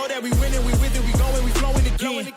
know that we winning, we with it, we going, we flowing again.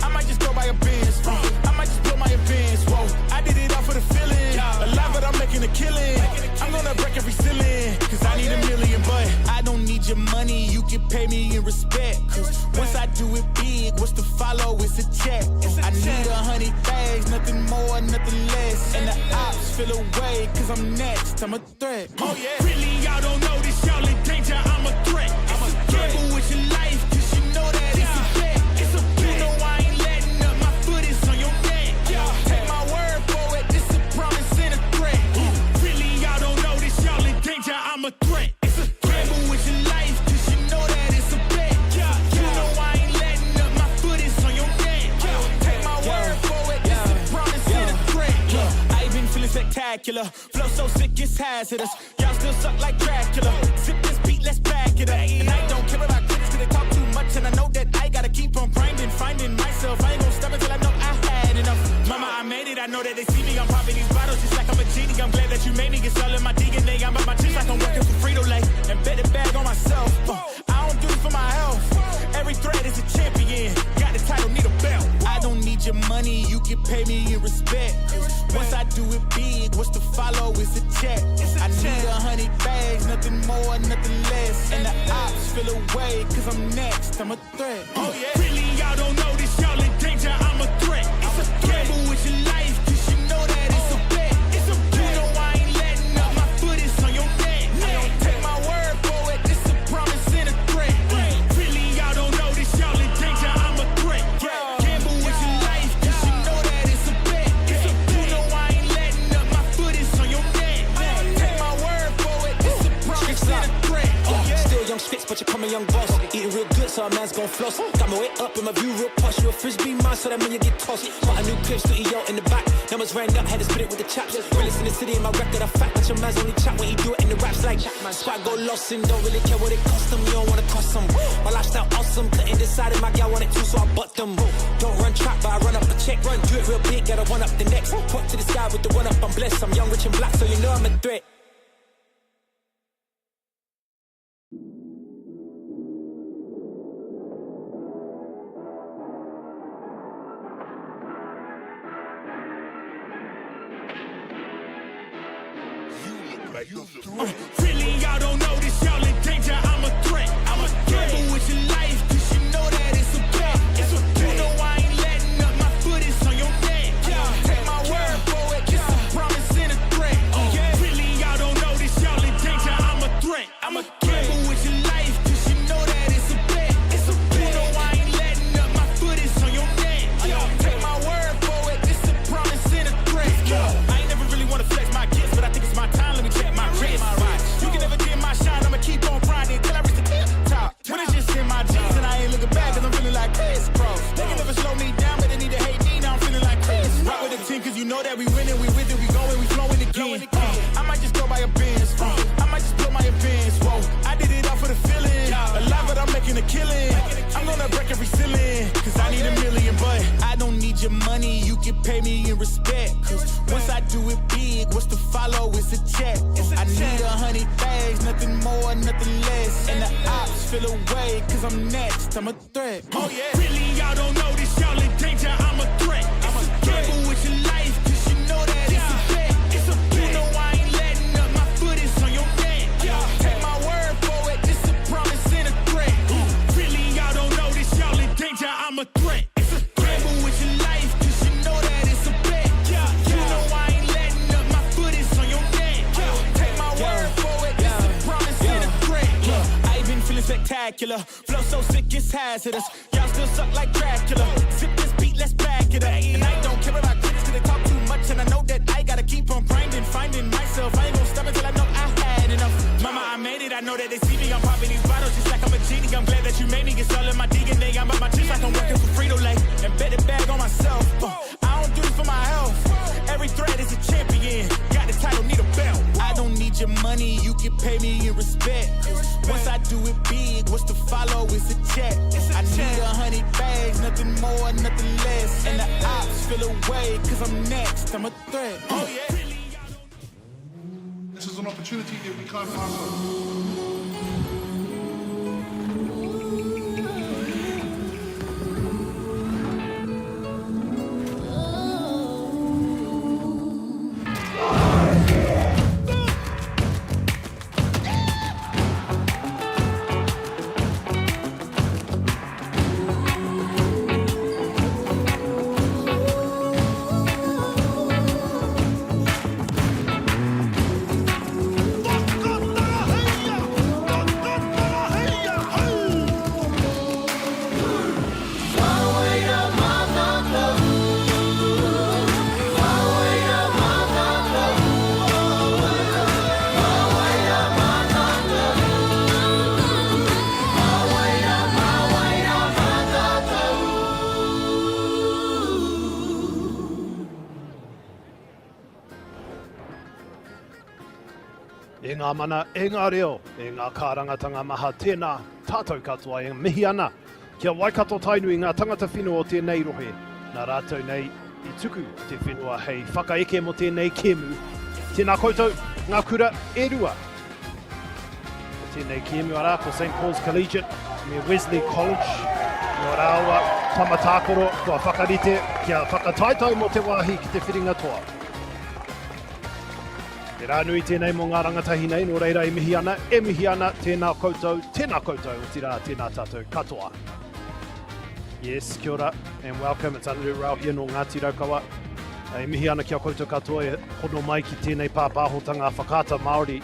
I might just go buy a Benz. I might just blow my advance. Whoa, I did it all for the feeling. Alive, but I'm making a killing. I'm gonna break every ceiling. Cause I need a million, but I don't need your money. You can pay me in respect. Cause once I do it big, what's the follow? It's a check. I need 100 bags, nothing more, nothing less. And the ops feel away, cause I'm next. I'm a threat. Oh yeah. Really, y'all don't know this, y'all in danger, I'm a threat. I'm a gamble with your life, Cause you know that it's a bet. It's a You bet. know I ain't letting up, my foot is on your neck. Take my word for it, it's a promise and a threat. Really, y'all don't know this, y'all in danger, I'm a threat. It's a threat. Gamble with your life, cause you know that it's a bet. You know I ain't letting up, my foot is on your neck. Take my word for it, it's a promise and a threat. I been feeling spectacular, flow so sick it's hazardous. Y'all still suck like Dracula. Zip this beat, let's back it up. And I don't care about critics 'cause they talk too much, and I know that I gotta keep on grinding, finding myself. I ain't gonna stop until I know I had enough. Mama, I made it, I know that they see me. I'm popping these bottles just like I'm a genie. I'm glad that you made me. It's all in my DNA. I'm about my chips like I'm working for Frito Lay and bet the bag on myself. I don't do this for my health. Every threat is a champion. Got the title, need a belt. I don't need your money, you can pay me in respect. Once I do it big, what's the follow? It's a check. I need 100 bags, nothing more, nothing less. And the ops feel away, cause I'm next. I'm a threat. Oh yeah. Really, y'all don't know this, y'all in danger, I'm a threat. It's a gamble with your life, cause you know that it's a bet. It's a You bet. know I ain't letting up, my foot is on your neck. Take my word for it, it's a promise and a threat. Really, y'all don't know this, y'all in danger, I'm a threat. Gamble with your life, cause you know that it's a bet. It's a You bet. know I ain't letting up, my foot is on your neck. Take my word for it, it's a promise and a threat. Still young spits, but you come a young boss. Eating real good, so a man's gon' floss. Got my weight up and my view real posh. You a frisbee man, so that mean you get tossed. Bought a new crib, studio in the back. Numbers ran up, had to split it with the chaps. Realest in the city, in my record, a fact. But your man's only chat when he do it in the raps like Squad go lost and don't really care what it cost them. You don't wanna cross them. My lifestyle awesome, couldn't decide if my gal wanted to, so I butt them. Don't run trap, but I run up a check. Run, do it real big, gotta one up the next. Point to the sky with the one up, I'm blessed. I'm young, rich, and black, so you know I'm a threat. Really, y'all don't know this, y'all in danger, I'm a threat. I'm a gamble with your life, cause you know that it's a bet. It's a You bet. know I ain't letting up, my foot is on your neck. Take my word for it, it's a promise and a threat. Really, y'all don't know this, y'all in danger, I'm a threat. I'm a gamble with your life, cause you know that it's a bet. It's a You bet. know I ain't letting up, my foot is on your neck. Take my word for it, it's a promise and a threat. I ain't never really wanna flex my gifts, but I think it's my time. Let me check my wrist. You can never dim my shine, I'ma keep on grinding till I reach the tip top. When it's just in my jeans and I ain't looking back, cause I'm feeling like Chris Cross. They can never slow me down, but they need to hate me. Now I'm feeling like Chris. Rock with the team, cause you know that we winning, we with it, we going, we flowing again. I might just go buy a Benz. I might just blow my advance. Whoa, I did it all for the feeling. Alive, but I'm making a killing. I'm gonna break every ceiling, cause I need a million, but I don't need your money, you can pay me in respect. Cause once I do it big, what's the follow? It's a check. I need 100 bags, nothing more, nothing less. And the ops feel away, cause I'm next, I'm a threat. Oh yeah. Really, y'all don't know this, y'all in danger, I'm a threat. I'm a gamble with your life, cause you know that it's a bet. It's a You bet. know I ain't letting up, my foot is on your neck. Take my word for it, it's a promise and a threat. Really, y'all don't know this, y'all in danger, I'm a threat. It's a gamble with your life, cause you know that it's a bet. You know I ain't letting up, my foot is on your neck. Take my word for it, it's a promise and a threat. I been feeling spectacular, flow so sick it's hazardous. Y'all still suck like Dracula. Zip this beat, let's back it up. And I don't care about critics 'cause they talk too much, and I know that I gotta keep on grinding, finding myself. I ain't gonna stop until I know I had enough. Mama, I made it, I know that they see me. I'm popping these bottles just like I'm a genie. I'm glad that you made me. It's all in my DNA. I'm about my chips like I'm working for Frito Lay and bet the bag on myself. I don't do this for my health. Every threat is a champion. Got the title, need a belt. I don't need your money, you can pay me in respect. Once I do it big, what's the follow? It's a check. I need 100 bags, nothing more, nothing less. And the ops feel away, cause I'm next. I'm a threat. Oh yeah. This is an opportunity that we can't pass up. E ngā mana, e ngā reo, e ngā kārangatanga maha, tēnā tātou katoa e mihi ana ki a Waikato Tainui ngā tangata whenua o tēnei rohe, nā rātou nei i tuku te whenua hei whakaeke mō tēnei kēmu. Tēnā koutou ngā kura e rua o tēnei kēmu, arā ko St Paul's Collegiate me Wesley College, nō rāua tama tākaro kua whakarite kia whakataetae mō te wāhi ki te whiringa toa. He rā nui tēnei mō ngā rangatahi nei, nō reira e mihi ana, e mihi ana, tēnā koutou, tēnā koutou, otirā tēnā tātou katoa. Yes, kia ora and welcome, it's Anaru Rau here nō Ngāti Raukawa. E mihi ana ki a koutou katoa e hono mai ki tēnei pāpāhotanga whakaata Māori.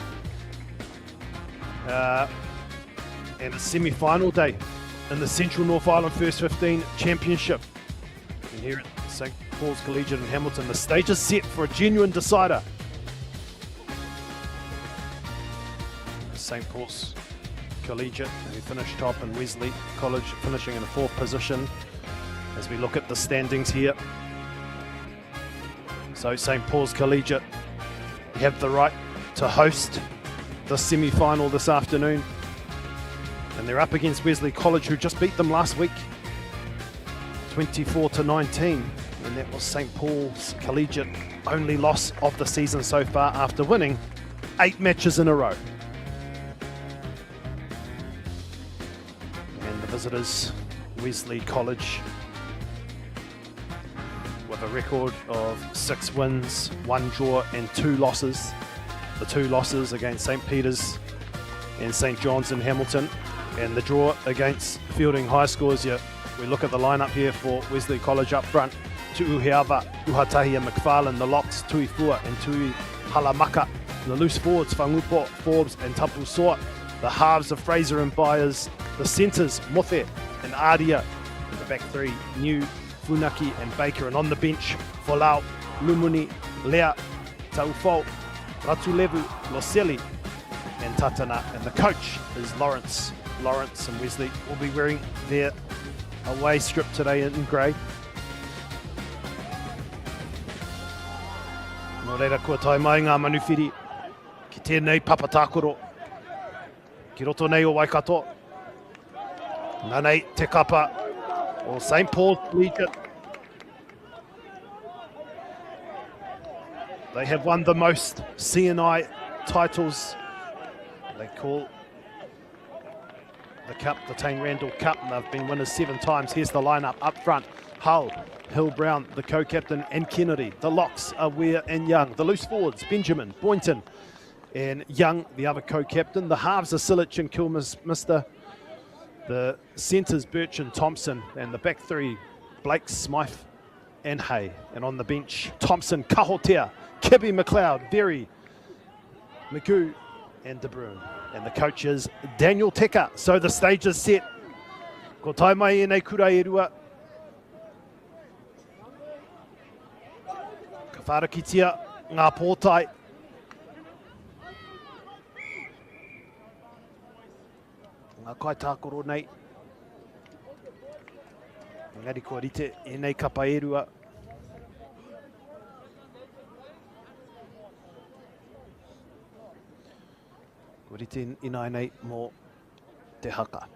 And a semi-final day in the Central North Island First 15 Championship. And here at St Paul's Collegiate in Hamilton, the stage is set for a genuine decider. St Paul's Collegiate, who finished top, and Wesley College finishing in the fourth position as we look at the standings here. So St Paul's Collegiate have the right to host the semi-final this afternoon. And they're up against Wesley College, who just beat them last week, 24-19. And that was St Paul's Collegiate only loss of the season so far after winning 8 matches in a row. And the visitors, Wesley College, with a record of 6 wins, 1 draw and 2 losses. The 2 losses against St Peter's and St John's in Hamilton, and the draw against Fielding High School. As we look at the lineup here for Wesley College up front, Tu'uheava, Uhatahi and McFarlane, the locks, Tuifua and Tui Halamaka, the loose forwards, Fangupo, Forbes and Tapu Soa, the halves of Fraser and Byers, the centres, Mothe and Aria, and the back three, New, Funaki and Baker, and on the bench, Folau, Lumuni, Lea, Taufo, Ratulevu, Loseli and Tatana. And the coach is Lawrence. Lawrence and Wesley will be wearing their away strip today in grey. Nō reira kua tae mai ngā manuwhiri ki tēnei papa tākaro ki roto nei o Waikato. Nanei te kapa o St Paul's Collegiate. They have won the most CNI titles. They call the cup the Tane Randall Cup, and they've been winners 7 times. Here's the lineup up front. Hull, Hill Brown, the co-captain, and Kennedy. The locks are Weir and Young. The loose forwards, Benjamin, Boynton, and Young, the other co-captain. The halves are Silich and Kilmister. The centres, Birch and Thompson. And the back three, Blake, Smythe, and Hay. And on the bench, Thompson, Kahotea, Kibby McLeod, Berry, McGoo, and De Bruin. And the coach is Daniel Teka. So the stage is set. Ko tae mai ēnei kura e rua. Ka whārakitia ngā pōtae. Ngā kaitākaro nei. Engari kua rite ēnei kapa e rua. Kua rite ināianei mō te haka.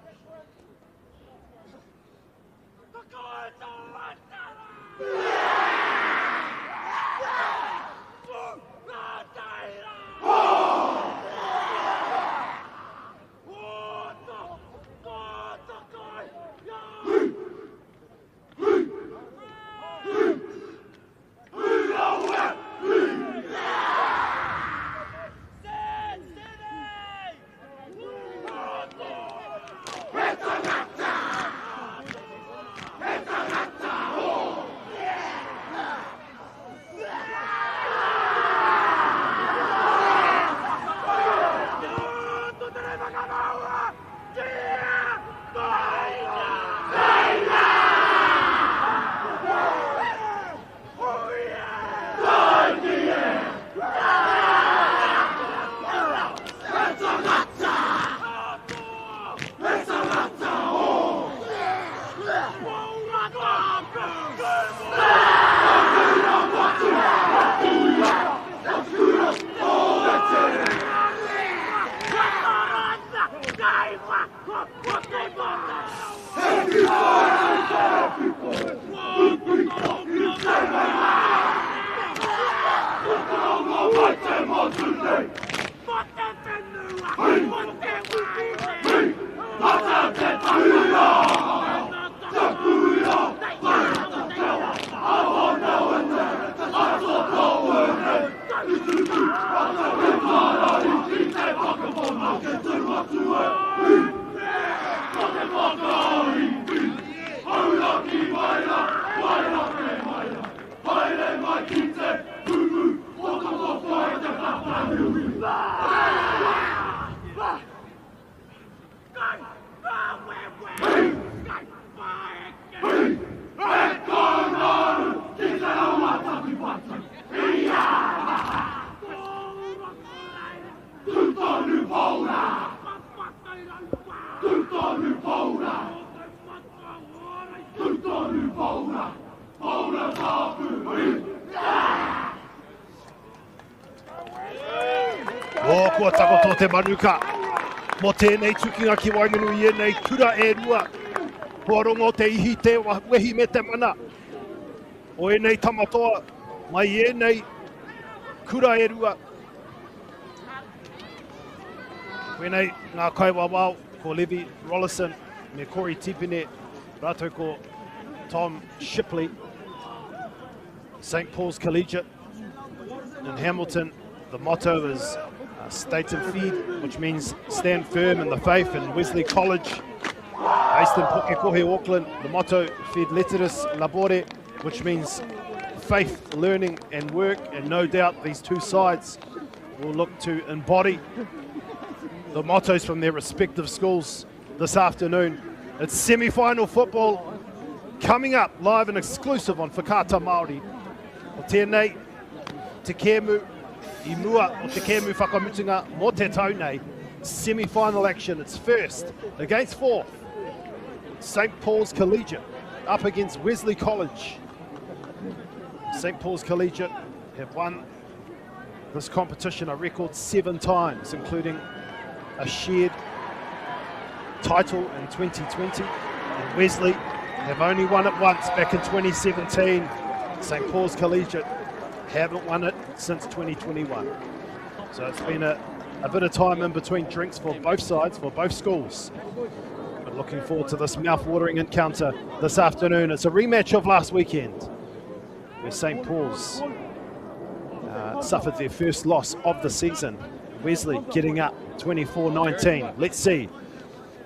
O, kua takoto te manuka. Mō tēnei tukinga ki waenganui i ēnei kura e rua. Kua rongo te ihi, te wehi me te mana o ēnei tamatoa mai i ēnei kura e rua. Koinei ngā kaiwawao ko Levi Rollison me Corey Tipene rātou ko Tom Shipley. St Paul's Collegiate in Hamilton. The motto is state and feed, which means stand firm in the faith. And Wesley College, based in Pukekohe, Auckland, the motto, fed litteris labore, which means faith, learning and work. And no doubt these two sides will look to embody the mottos from their respective schools this afternoon. It's semi-final football coming up live and exclusive on Whakaata Māori. O tēnei, te kēmu i mua o te kēmu whakamutunga mō te tau nei. Semi-final action, it's first against fourth. St. Paul's Collegiate up against Wesley College. St. Paul's Collegiate have won this competition a record 7 times, including a shared title in 2020. And Wesley have only won it once back in 2017. St. Paul's Collegiate haven't won it since 2021. So it's been a bit of time in between drinks for both sides, for both schools. But looking forward to this mouth-watering encounter this afternoon. It's a rematch of last weekend, where St. Paul's suffered their first loss of the season. Wesley getting up 24-19. Let's see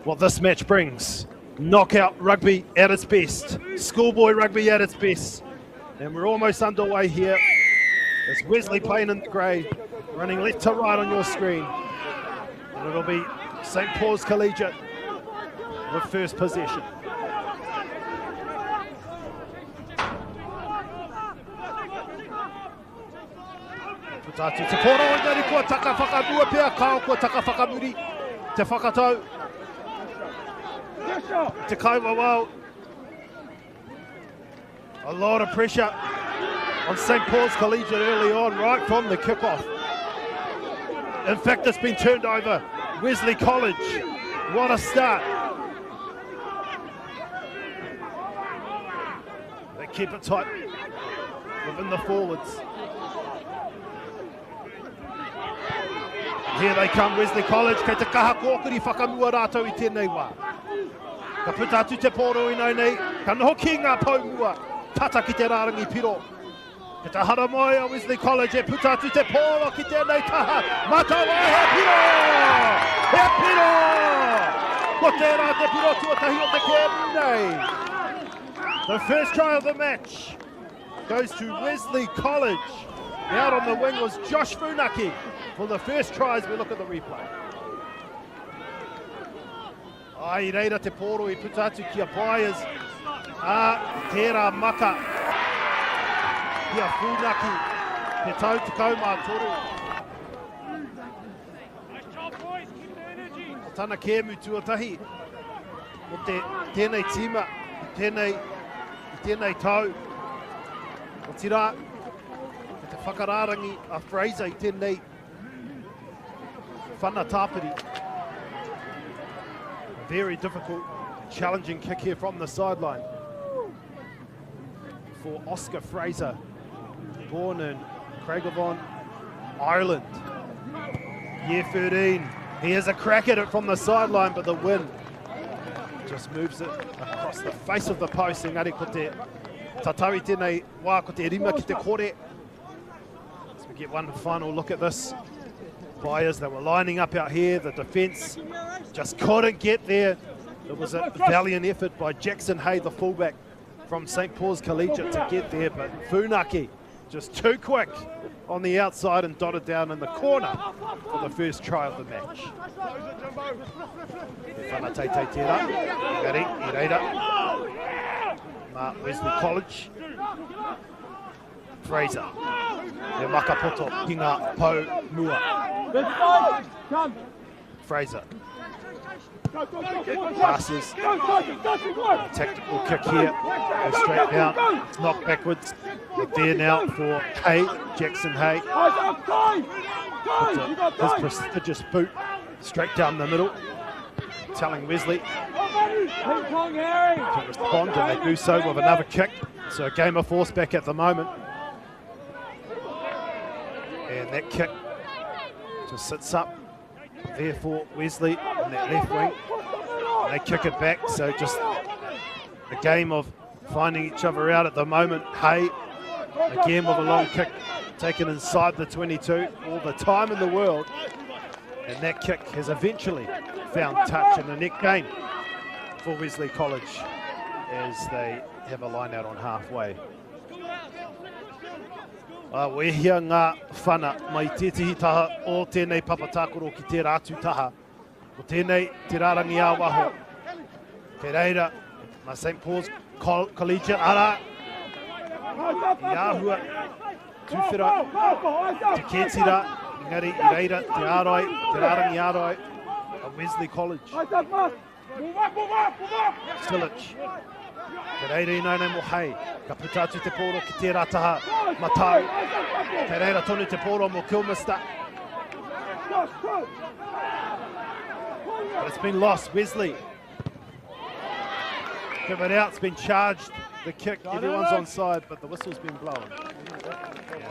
what this match brings. Knockout rugby at its best. Schoolboy rugby at its best. And we're almost underway here. It's Wesley playing in the grey, running left to right on your screen. And it'll be St. Paul's Collegiate with first possession. Puta atu te poro, engari kua taka whakamua pea, kao kua taka whakamuri, te whakatau. Te kaiwawao. A lot of pressure on St. Paul's Collegiate early on, right from the kickoff. In fact, it's been turned over. Wesley College, what a start. They keep it tight within the forwards. Here they come, Wesley College. Kei te kaha kōkiri whakamua rātou i tēnei wā. Ka puta atu te pōro i nau nei, ka noho ki ngā pou mua, tata ki te rārangi piro. Ke te hara mai a Wesley College e puta atu te pōro ki tēnei taha. Matawai, he piro! He piro! Ko tērā te piro tuatahi o te kēmu nei. The first try of the match goes to Wesley College. Out on the wing was Josh Funaki for the first try as we look at the replay. Ai, reira te pōro i puta atu ki a Byers. A, tērā maka ki a Funaki. Te tau 13. Ko tana kēmu tuatahi mo te tēnei tīma, i tēnei, i tēnei tau. Otirā, ko te whakarārangi a Fraser i tēnei whana tāpiri. Very difficult, challenging kick here from the sideline for Oscar Fraser, born in Craigavon, Ireland. Year 13. He has a crack at it from the sideline, but the wind just moves it across the face of the post. Engari ko te tatau i tēnei wā, ko te rima ki te kore. As we get one final look at this. Byers that were lining up out here, the defence just couldn't get there. It was a valiant effort by Jackson Hay, the fullback from St. Paul's Collegiate to get there, but Funaki just too quick on the outside and dotted down in the corner for the first try of the match. He whana teitei tērā, engari, i reira, mā Wesley College. Fraser, he makapoto ki ngā pou mua. Fraser passes. Tactical kick here. Goes straight down. Knocked backwards. But there now for Hay, Jackson Hay. Puts his prestigious boot straight down the middle. Telling Wesley to respond, and they do so with another kick. So a game of force back at the moment. And that kick just sits up there for Wesley on that left wing. And they kick it back, so just a game of finding each other out at the moment. Hay, again with a long kick taken inside the 22, all the time in the world. And that kick has eventually found touch in the net game for Wesley College as they have a line out on halfway. Wehia ngā whana mai tētehi taha o tēnei papa tākaro ki tērā atu taha. Ko tēnei te rārangi ā-waho. Kei reira, mā St Paul's Collegiate, arā, i āhua tuwhera te kēti rā, engari i reira te ārai, te rārangi ārai a Wesley College. Silic. Te reira ināianei mō Hay. Ka puta atu te pōro ki tērā taha matau. Te reira tonu te pōro mō Kilmister. But it's been lost. Wesley. Give it out. It's been charged. The kick. Everyone's on side, but the whistle's been blown.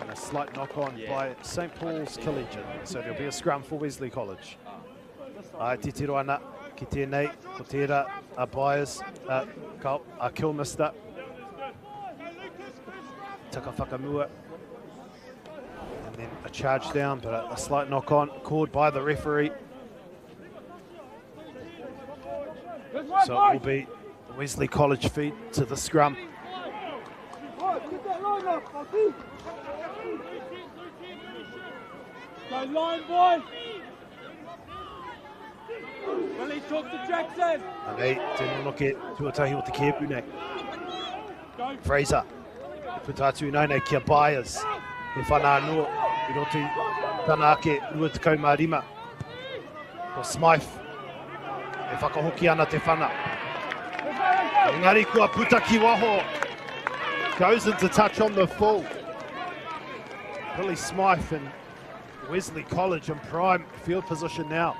And a slight knock on by St. Paul's Collegiate. So there'll be a scrum for Wesley College. Ai, titiro ana ki tēnei, ko tērā a Byers, a, ka, a Kilmister. Taka whakamua. And then a charge down, but a slight knock on, called by the referee. So it will be Wesley College feed to the scrum. Go line, boys. Billy, talk to Jackson. Anei, te nonoke tuatahi o te kēpu nei. Fraser, e puta atu nei nei ki a Byers. He whana anō i roto i tana ake 25. Ko Smythe, e whakahoki ana te whana. Engari kua puta ki waho. Goes into touch on the full. Billy Smythe and Wesley College in prime field position now.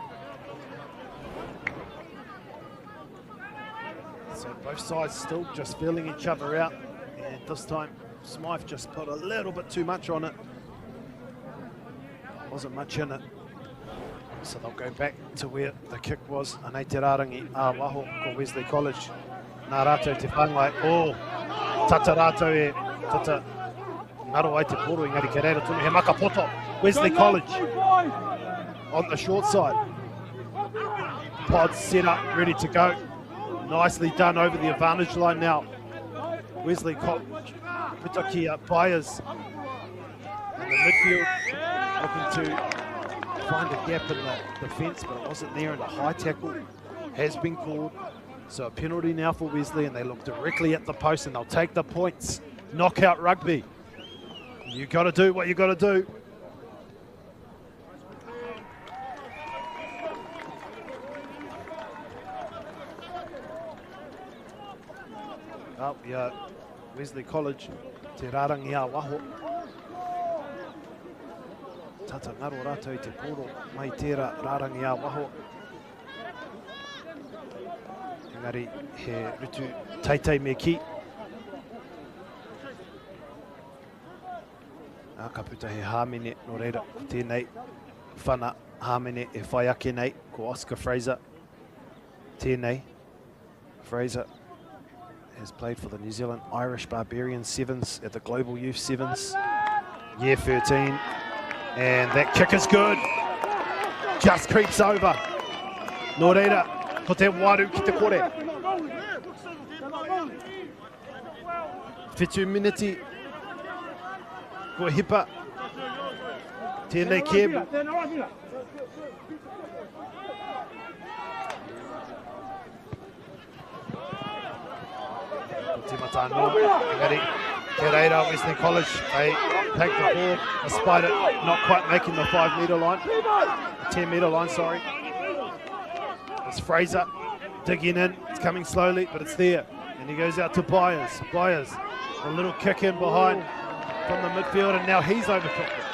So both sides still just feeling each other out. And this time, Smythe just put a little bit too much on it. Wasn't much in it. So they'll go back to where the kick was. Anei te rārangi a waho ko Wesley College. Nā rātou te whāngai. Oh, tata rātou e, tata ngaro ai te poro, engari kei reira tonu he maka poto. Wesley College on the short side. Pods set up, ready to go. Nicely done over the advantage line now. Wesley College, Putakia Byers in the midfield, looking to find a gap in the defence, but it wasn't there, and a high tackle has been called. So a penalty now for Wesley, and they look directly at the post, and they'll take the points. Knockout rugby. You got to do what you got to do. Oh, yeah, Wesley College, te rārangi a waho. Tata ngaro rātou i te pōro mai tērā rārangi a waho. Engari he rutu teitei me kī. Ā, ka puta he hāmene, nō reira, ko tēnei whana hāmene e whai ake nei, ko Oscar Fraser tēnei. Fraser has played for the New Zealand Irish Barbarian Sevens at the Global Youth Sevens, year 13. And that kick is good. Just creeps over. Nō reira, ko te waru ki te kore. Whitu miniti. Kua hipa. Tēnei kēmu. Ko tīmata anō, engari, te reira Wesley College, they take the ball, despite it not quite making the 5 metre line, 10 metre line, sorry. It's Fraser digging in, it's coming slowly, but it's there. And he goes out to Byers. Byers, a little kick in behind from the midfield, and now he's overcooked it.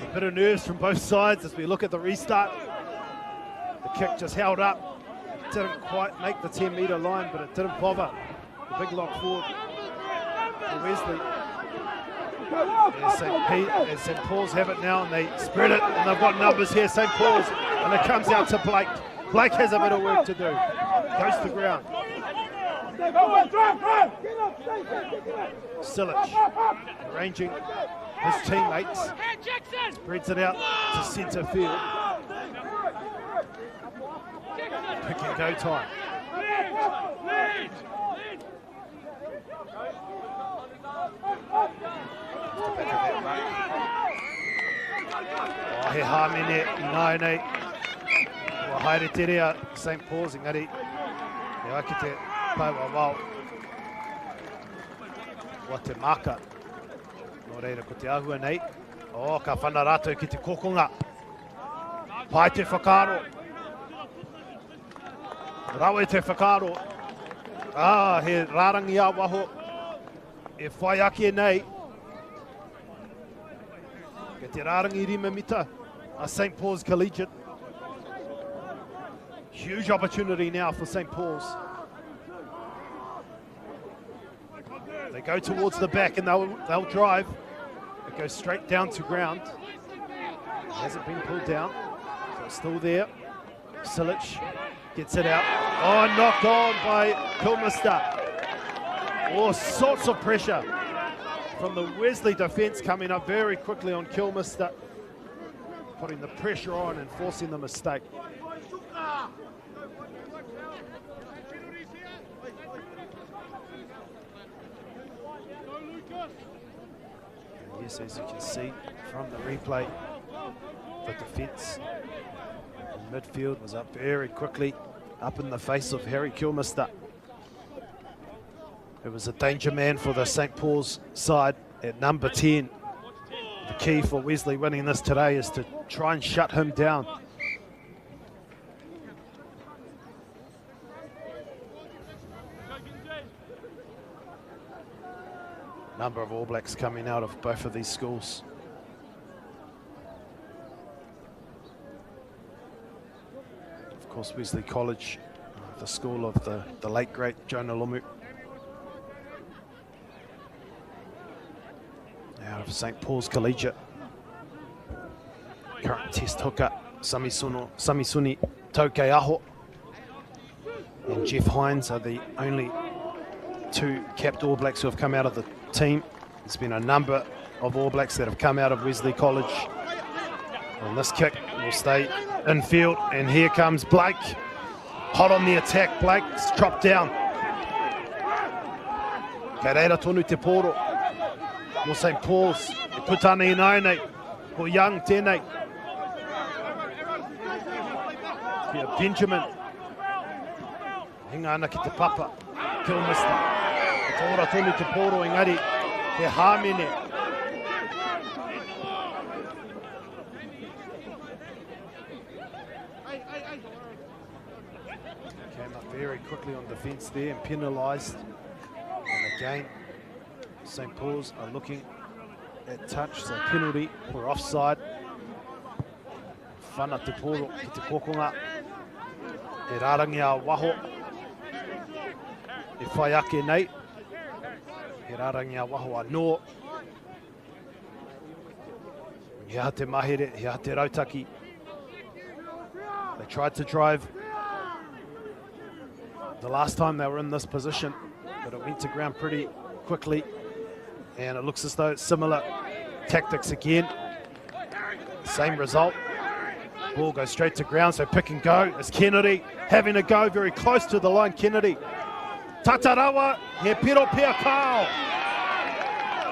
A bit of nerves from both sides as we look at the restart. The kick just held up. Didn't quite make the 10 metre line, but it didn't bother the big lock forward for Wesley. St. Pete and St. Paul's have it now, and they spread it, and they've got numbers here, St. Paul's, and it comes out to Blake. Blake has a bit of work to do. Goes to ground. Silic arranging his teammates. Spreads it out to centre field. Pick and go time. Back of that ruck. Oh, he hāmene i nāianei. Kua haere tere a St Paul's, engari e ai ki te kaiwawao wa te māka. Nō reira, ko te āhua nei, oh, ka whana rātou ki te kokonga. Pai te whakaaro. Rawe te whakaaro. Ah, he rārangi a waho e whai ake nei. Kei te rārangi rima mita a St. Paul's Collegiate. Huge opportunity now for St. Paul's. They go towards the back and they'll drive. It goes straight down to ground. It hasn't been pulled down, so it's still there. Silic gets it out. Oh, knocked on by Kilmister. All sorts of pressure from the Wesley defence coming up very quickly on Kilmister, putting the pressure on and forcing the mistake. And yes, as you can see from the replay, the defence in midfield was up very quickly, up in the face of Harry Kilmister. It was a danger man for the St. Paul's side at number 10. The key for Wesley winning this today is to try and shut him down. Number of All Blacks coming out of both of these schools. Of course, Wesley College, the school of the late great Jonah Lomu. Out of St. Paul's Collegiate. Current test hooker, Samisoni Taukeaho and Jeff Hines are the only two capped All Blacks who have come out of the team. There's been a number of All Blacks that have come out of Wesley College. And this kick will stay infield. And here comes Blake. Hot on the attack. Blake's dropped down. Kei reira tonu te pōro. Mō St. Paul's. E puta ana i nāianei. Ko Young tēnei. Ki a Benjamin. Hinga ana ki te papa. Kilmister. Ko te ora tonu te pōro engari he hāmene. Came up very quickly on defence there and penalised. And again, St. Paul's are looking at touch, so penalty for offside. Whana te pōro ki te kokonga. He rārangi a waho e whai ake nei. He rārangi a waho anō. He aha te mahere, he aha te rautaki. They tried to drive the last time they were in this position, but it went to ground pretty quickly. And it looks as though it's similar tactics again. Same result. Ball goes straight to ground, so pick and go is Kennedy having a go very close to the line. Kennedy. Tatarawa, he piro pia kao.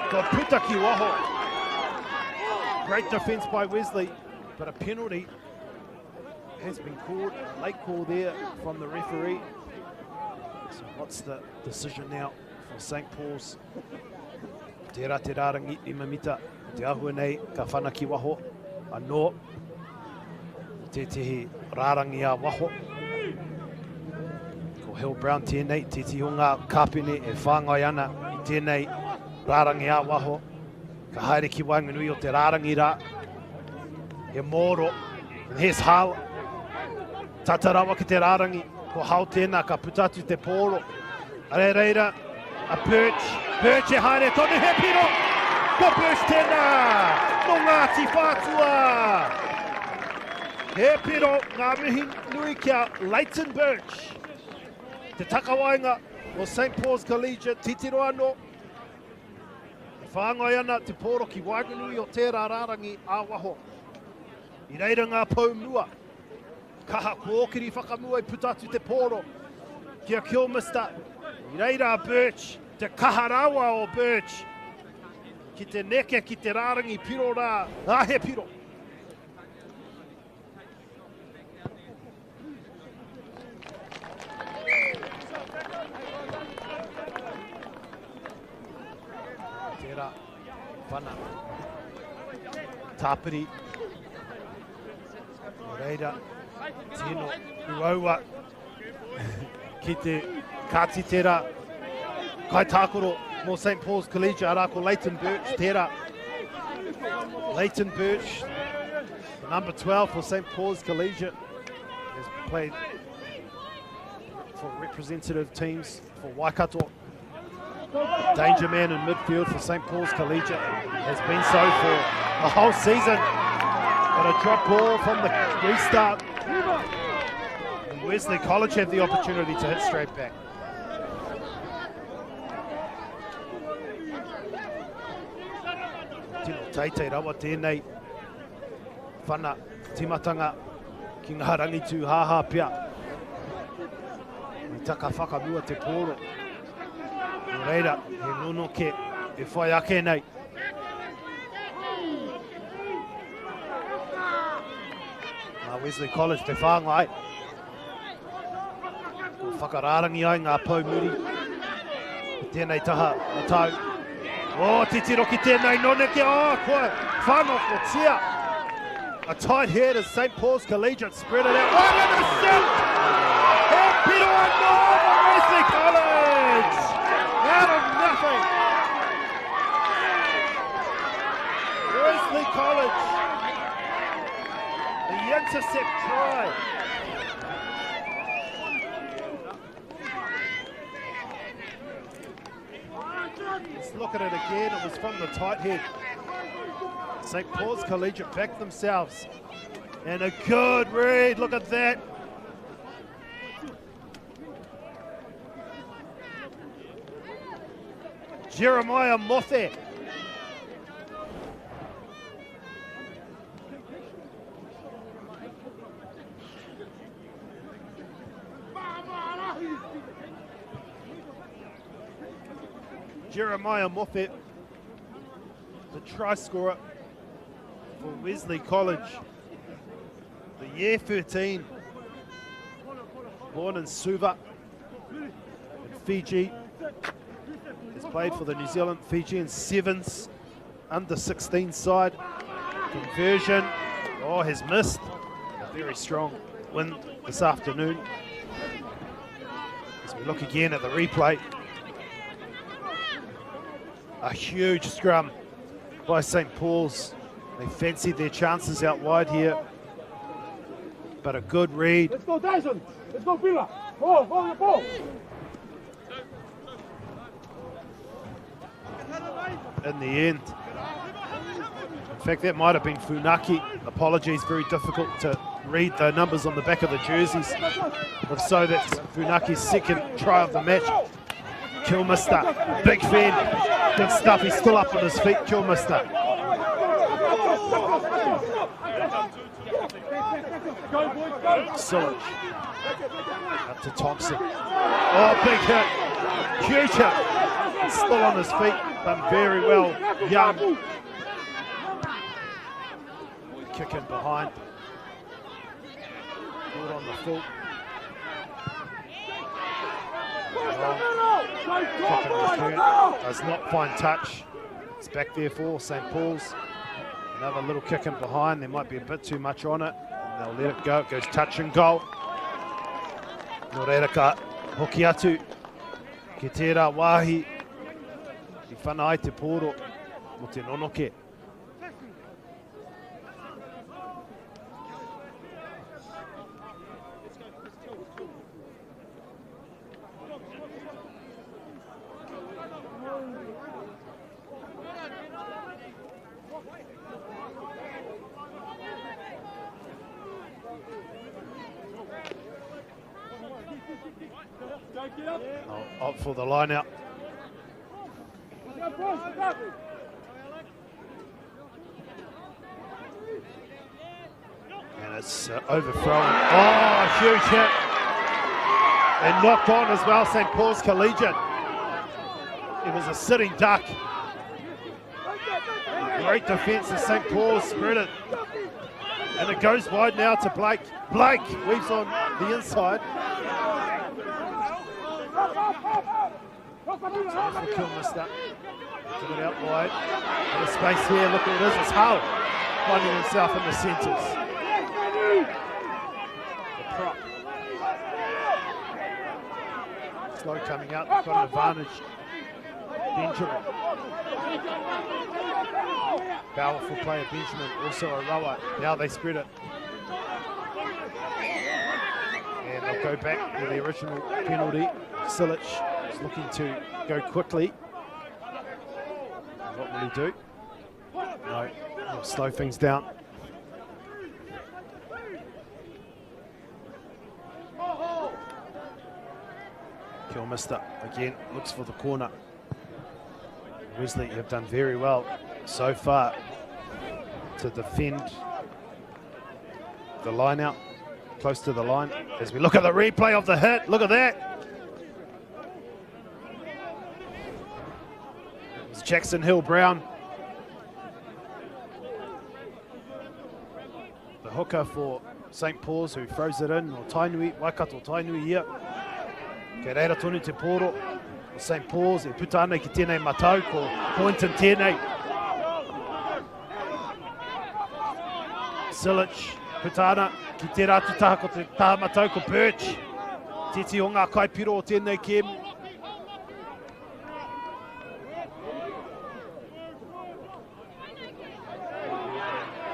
Ko puta ki waho. Great defence by Wesley, but a penalty has been called. A late call there from the referee. So what's the decision now for St. Paul's? Tērā te rārangi 5 mita o te āhua nei ka whana ki waho anō o tētehi rārangi a waho. Ko Hill Brown tēnei, tētehi o ngā kāpene e whāngai ana i tēnei rārangi a waho. Ka haere ki waenganui o te rārangi rā. He mōro, and here's Hal. Tata rawa ki te rārangi, ko Hao tēnā ka puta atu te pōro. Arei reira, a Birch, Birch e haere tonu he piro! Ko Birch tēnā, nō Ngāti Whātua! He piro ngā mihi nui ki a Leighton Birch. Te takawaenga o St Paul's Collegiate, titiro anō. E whāngai ana te pōro ki waenganui o tērā rārangi ā-waho. I reira ngā pou mua. Kaha kōkiri whakamua i puta atu te pōro ki a Kilmister. I reira a Birch, te kaha rawa o Birch ki te neke ki te rārangi piro rā, ā he piro. Tērā, whana, tāpiri, Nō reira, tino uaua ki te kāti tērā kaitākaro mō St Paul's Collegiate, arā ko Leighton Birch tērā. Leighton Birch, the number 12 for St Paul's Collegiate, has played for representative teams for Waikato. Danger man in midfield for St Paul's Collegiate has been so for the whole season. But a drop ball from the restart. And Wesley College have the opportunity to hit straight back. Tino teitei rawa tēnei whana timatanga ki ngā rangi tūhāhā pea. I taka whakamua te pōro. Nō reira, he nonoke e whai ake nei. Nā Wesley College te whāngai. Ko whakarārangi ai ngā pou muri. I tēnei taha matau. Oh, titiro ki tēnei noneke. Oh, kua whanokotia. A tight head as St. Paul's Collegiate spread it out. What an assist! He piro anō for Wesley College! Out of nothing! Wesley College, the intercept try. Let's look at it again. It was from the tight head. St. Paul's Collegiate back themselves. And a good read. Look at that. Jeremiah Mothe. Jeremiah Moffett, the try scorer for Wesley College. The year 13, born in Suva in Fiji, has played for the New Zealand Fijian Sevens under 16 side. Conversion, oh, has missed. A very strong win this afternoon. As we look again at the replay, a huge scrum by St. Paul's. They fancied their chances out wide here. But a good read. Let's go, Tyson. Let's go, Pila. Go, go, go. In the end. In fact, that might have been Funaki. Apologies, very difficult to read the numbers on the back of the jerseys. If so, that's Funaki's second try of the match. Kilmister, big fan. Good stuff. He's still up on his feet, Kilmister. Silic. Up to Thompson. Oh, big hit. Huge hit. He's still on his feet, done very well. Young. Kick in behind. Good on the full. Long kick in return. Does not find touch. It's back there for St. Paul's. Another little kick in behind. There might be a bit too much on it. And they'll let it go. It goes touch and goal. Nō reira ka hoki atu ki tērā wāhi i whana ai te pōro mo te nonoke. Oh, up for the line out. And it's overthrown. Oh, huge hit. And knocked on as well, St. Paul's Collegiate. It was a sitting duck. Great defence of St. Paul's, spread it. And it goes wide now to Blake. Blake weaves on the inside. For Kilmister. Get it out wide. Bit of space here. Look at it is. It's Hull finding himself in the centres. The prop. Slow coming out. They've got an advantage. Benjamin. Powerful player, Benjamin, also a rower. Now they spread it. And they'll go back with the original penalty. Silic is looking to go quickly. What will he do? No, he'll slow things down. Kilmister again looks for the corner. Wesley have done very well so far to defend the line out, close to the line. As we look at the replay of the hit, look at that. It was Jackson Hill Brown, the hooker for St. Paul's, who throws it in, or Tainui, Waikato Tainui here. Kei reira tonu te pōro o St. Paul's, e puta ana ki tēnei matau, ko Poynton tēnei. Silic, puta ana ki tērā atu taha, ko te taha matau, ko Birch. Titi o ngā kaipiro o tēnei kēmu.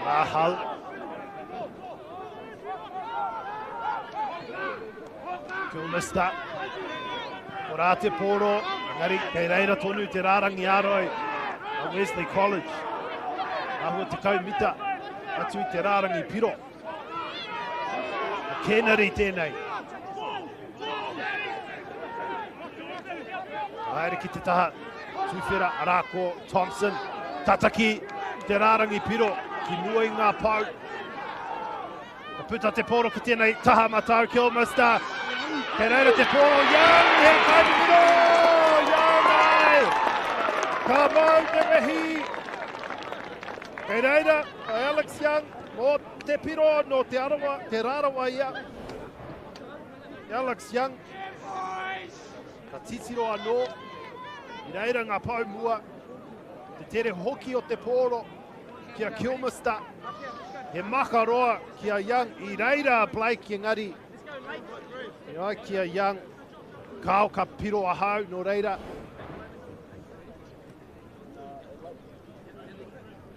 Mahal. Kilmister. Ko rā te pōro, engari kei reira tonu te rārangi āroi a Wesley College. Ahua 10 mita atu i te rārangi piro. Kennedy tēnei. Haere ki te taha tuwhera, arā ko Thompson. Tataki te rārangi piro ki mua i ngā pau. Ka puta te pōro ki tēnei taha matau, Kilmister. Kei reira te pōro, Young, he kaipiro! Young ai! Ka mau te wehi! Kei reira, a Alex Young, mō te piro no Te Arawa, Te Rarawa ia. Alex Young. Ka titiro anō, i reira ngā pau mua, te tere hoki o te pōro ki a Kilmister. He makaroa ki a Young, i reira a Blake engari, e ai ki a Young, kāo ka piro ahau, nō reira.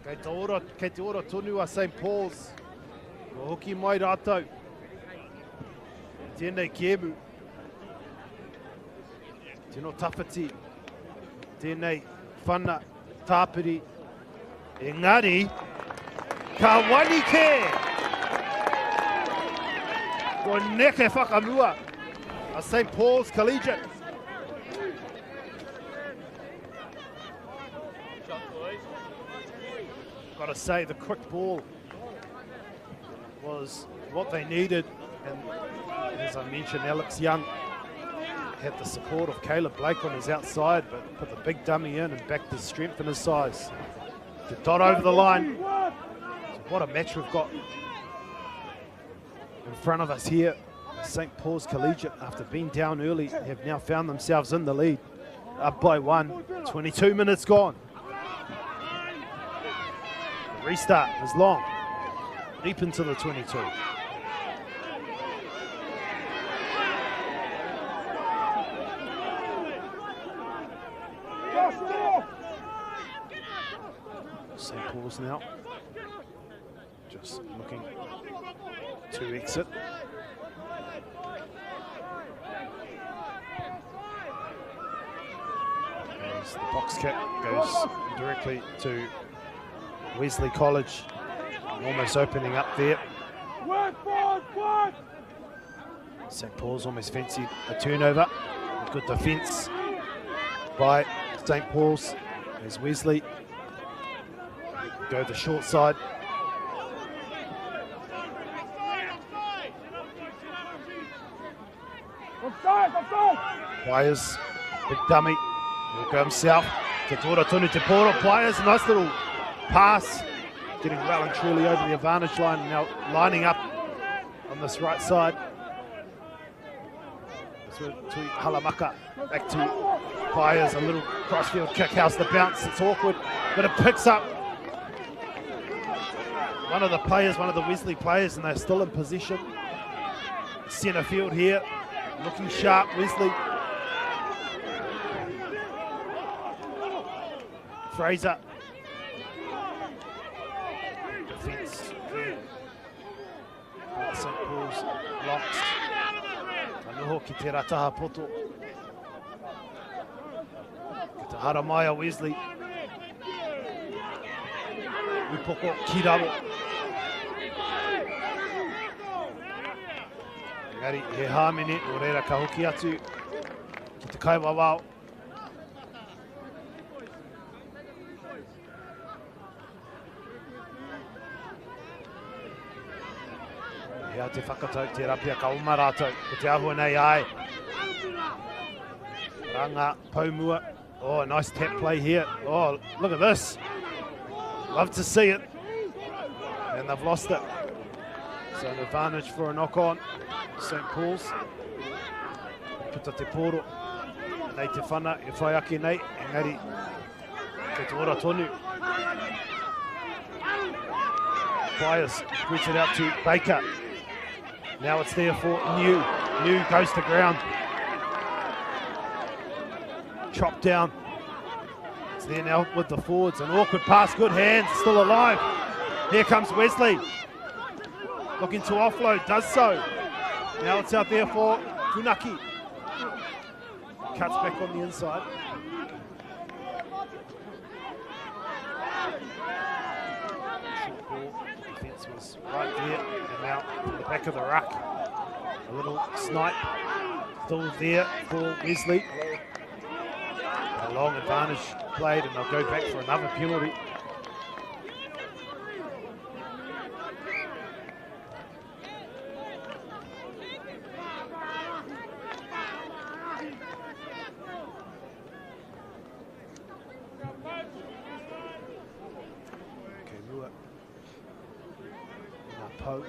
Kei te ora, kei te ora tonu a St. Paul's. Kua hoki mai rātou. tēnei kēmu. Tino tawhiti tēnei whana tāpiri. Engari, ka wani kē! Ko neke whakamua a St. Paul's Collegiate. Got to say, the quick ball was what they needed. And as I mentioned, Alex Young had the support of Caleb Blake on his outside, but put the big dummy in and backed his strength and his size. To dot over the line. So what a match we've got in front of us here. St. Paul's Collegiate, after being down early, have now found themselves in the lead. Up by one, 22 minutes gone. The restart is long, deep into the 22. St. Paul's now just looking to exit. As the box kick goes directly to Wesley College, almost opening up there. St. Paul's almost fancied a turnover. Good defence by St. Paul's as Wesley go the short side. Players, big dummy, will go himself. Te Tora Tonu Te Poro, players, nice little pass, getting well and truly over the advantage line, now lining up on this right side. To Halamaka, back to Players, a little crossfield kick, how's the bounce, it's awkward, but it picks up one of the players, one of the Wesley players, and they're still in position. Centre field here, looking sharp, Wesley. Fraser. Defence there. St. Paul's locks. Ka noho ki te rataha poto. Ki te haramai a Wesley. Upoko ki raro. Engari, he hāmene, nō reira ka hoki atu ki te kaiwawao. Hea te whakatau, tērā pea ka oma rātou, ko te āhua nei ai. Ranga Paumua. Oh, nice tap play here. Oh, look at this. Love to see it. And they've lost it. So an advantage for a knock-on. St. Paul's. Puta te pōro. Nei te whana, e whai ake nei. Engari, kei te ora tonu. Byers spreads it out to Baker. Now it's there for New. New goes to ground. Chopped down. It's there now with the forwards. An awkward pass. Good hands. Still alive. Here comes Wesley. Looking to offload. Does so. Now it's out there for Funaki. Cuts back on the inside. Short ball. Defense was right there. And now from the back of the ruck. A little snipe. Still there for Wesley. A long advantage played, and they'll go back for another penalty. Okay, Mua. Ngā pau.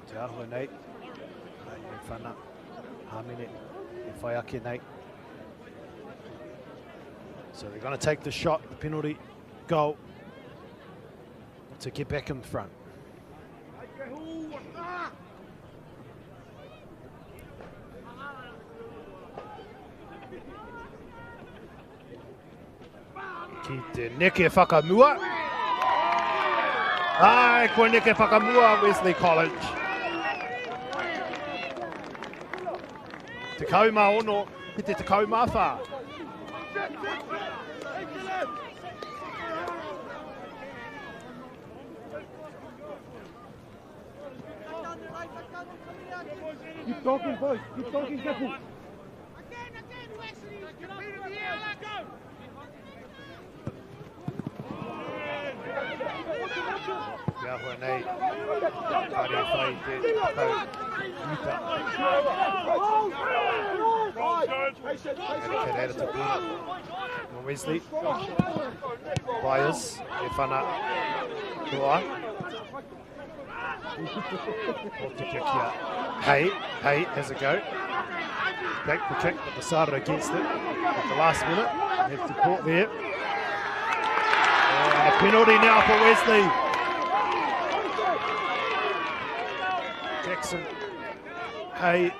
Te āhua nei. Ai, e whana. Hāmene. E whai ake nei. So they're going to take the shot, the penalty goal, to get back in front. Ki te neke whakamua. Ai, kua neke whakamua Wesley College. 16 ki te 14. Keep talking, boys. Keep talking, careful. Again, again, Wesley. Get in the air, let go. Te ahua nei, kāre e whai te tau mita. Engari kei reira te pūna. Nō Wesley. Byers, e whana toa. Hōtukia kia Hay. Hay has a go. Back the kick, but decided against it at the last minute. Have support there. And a penalty now for Wesley. Jackson Hay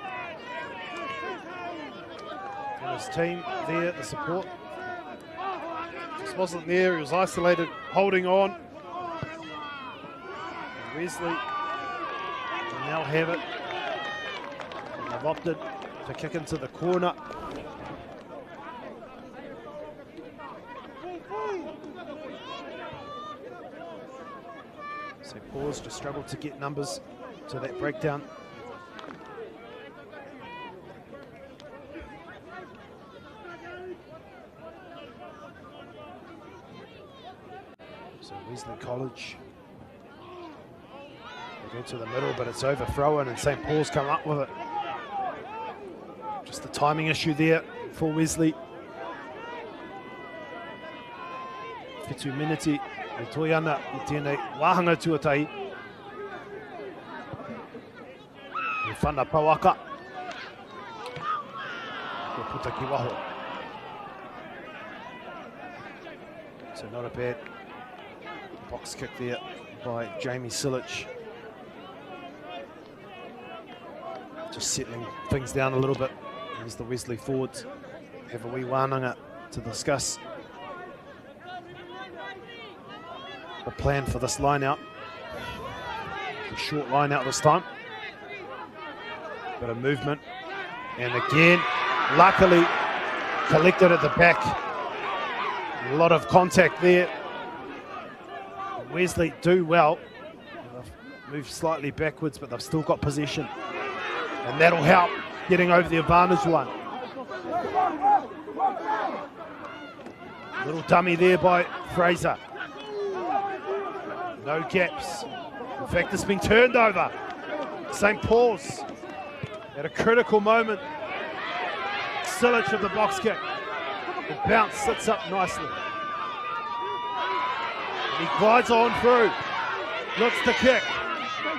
and his team there, the support. Just wasn't there, he was isolated, holding on. And Wesley will now have it. And they've opted to kick into the corner. St. Paul's just struggled to get numbers to that breakdown. So Wesley College, they go to the middle, but it's overthrown and St. Paul's come up with it. Just the timing issue there for Wesley. Whitu miniti e toi ana i tēnei wāhanga tuatahi. He whana pouaka. Kua puta ki waho. So not a bad box kick there by Jamie Silich. Just settling things down a little bit as the Wesley forwards have a wee wānanga to discuss the plan for this line out. A short line out this time. Bit of movement. And again, luckily collected at the back. A lot of contact there. Wesley do well. They've moved slightly backwards, but they've still got possession. And that'll help getting over the advantage line. Little dummy there by Fraser. No gaps. In fact, it's been turned over. St. Paul's at a critical moment. Silich with the box kick. The bounce sits up nicely. And he glides on through. Looks to kick.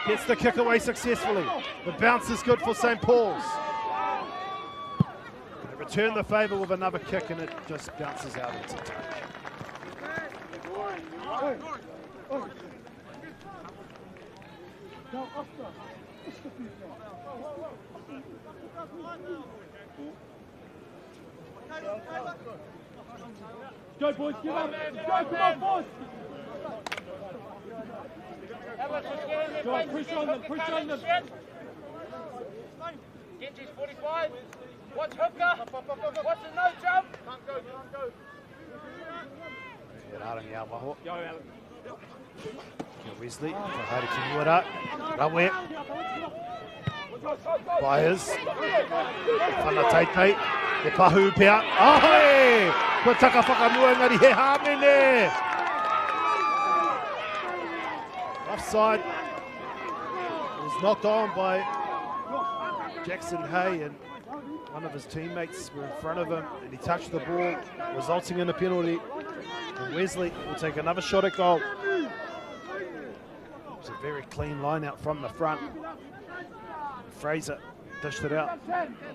Gets the kick away successfully. The bounce is good for St. Paul's. They return the favour with another kick and it just bounces out into touch. Go, boys, get up. Go, come on, boys. Go, push on them, push on them. Genji's 45. Watch hooker. Watch the no jump. Can't go, can't go. He rārangi a waho. Go, Alan. Kia Wesley, ka haere ki mua rā. Rawe. Byers. Whana teitei. He pahu pea. Ahoe! Kua taka whakamua engari he hāmene! Offside. It was knocked on by Jackson Hay, and one of his teammates were in front of him and he touched the ball, resulting in a penalty. And Wesley will take another shot at goal. It's a very clean line out from the front. Fraser dished it out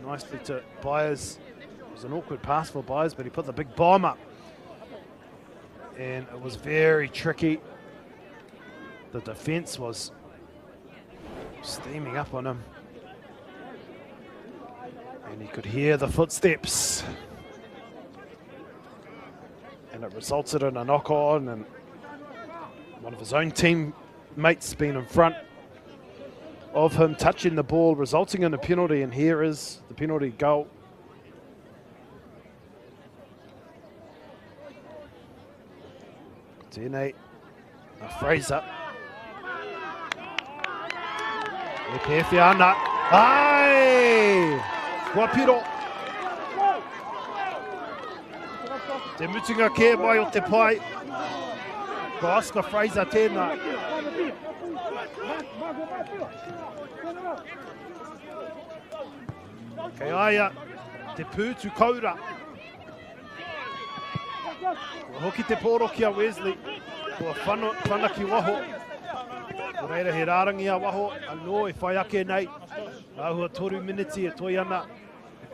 nicely to Byers. It was an awkward pass for Byers, but he put the big bomb up. And it was very tricky. The defence was steaming up on him. And he could hear the footsteps. And it resulted in a knock-on, and one of his own team mates being in front of him, touching the ball, resulting in a penalty, and here is the penalty goal. Tēnei, a Fraser. E pēwhea ana. Ai! Kua piro. Te mutunga kē mai o te pai. Ko Oscar Fraser tēnā. Kei aia te pūtu koura. Kua hoki te pōro ki a Wesley. Kua whano, whana ki waho. Ko reira he rārangi a waho anō e whai ake nei. Āhua 3 miniti e toi ana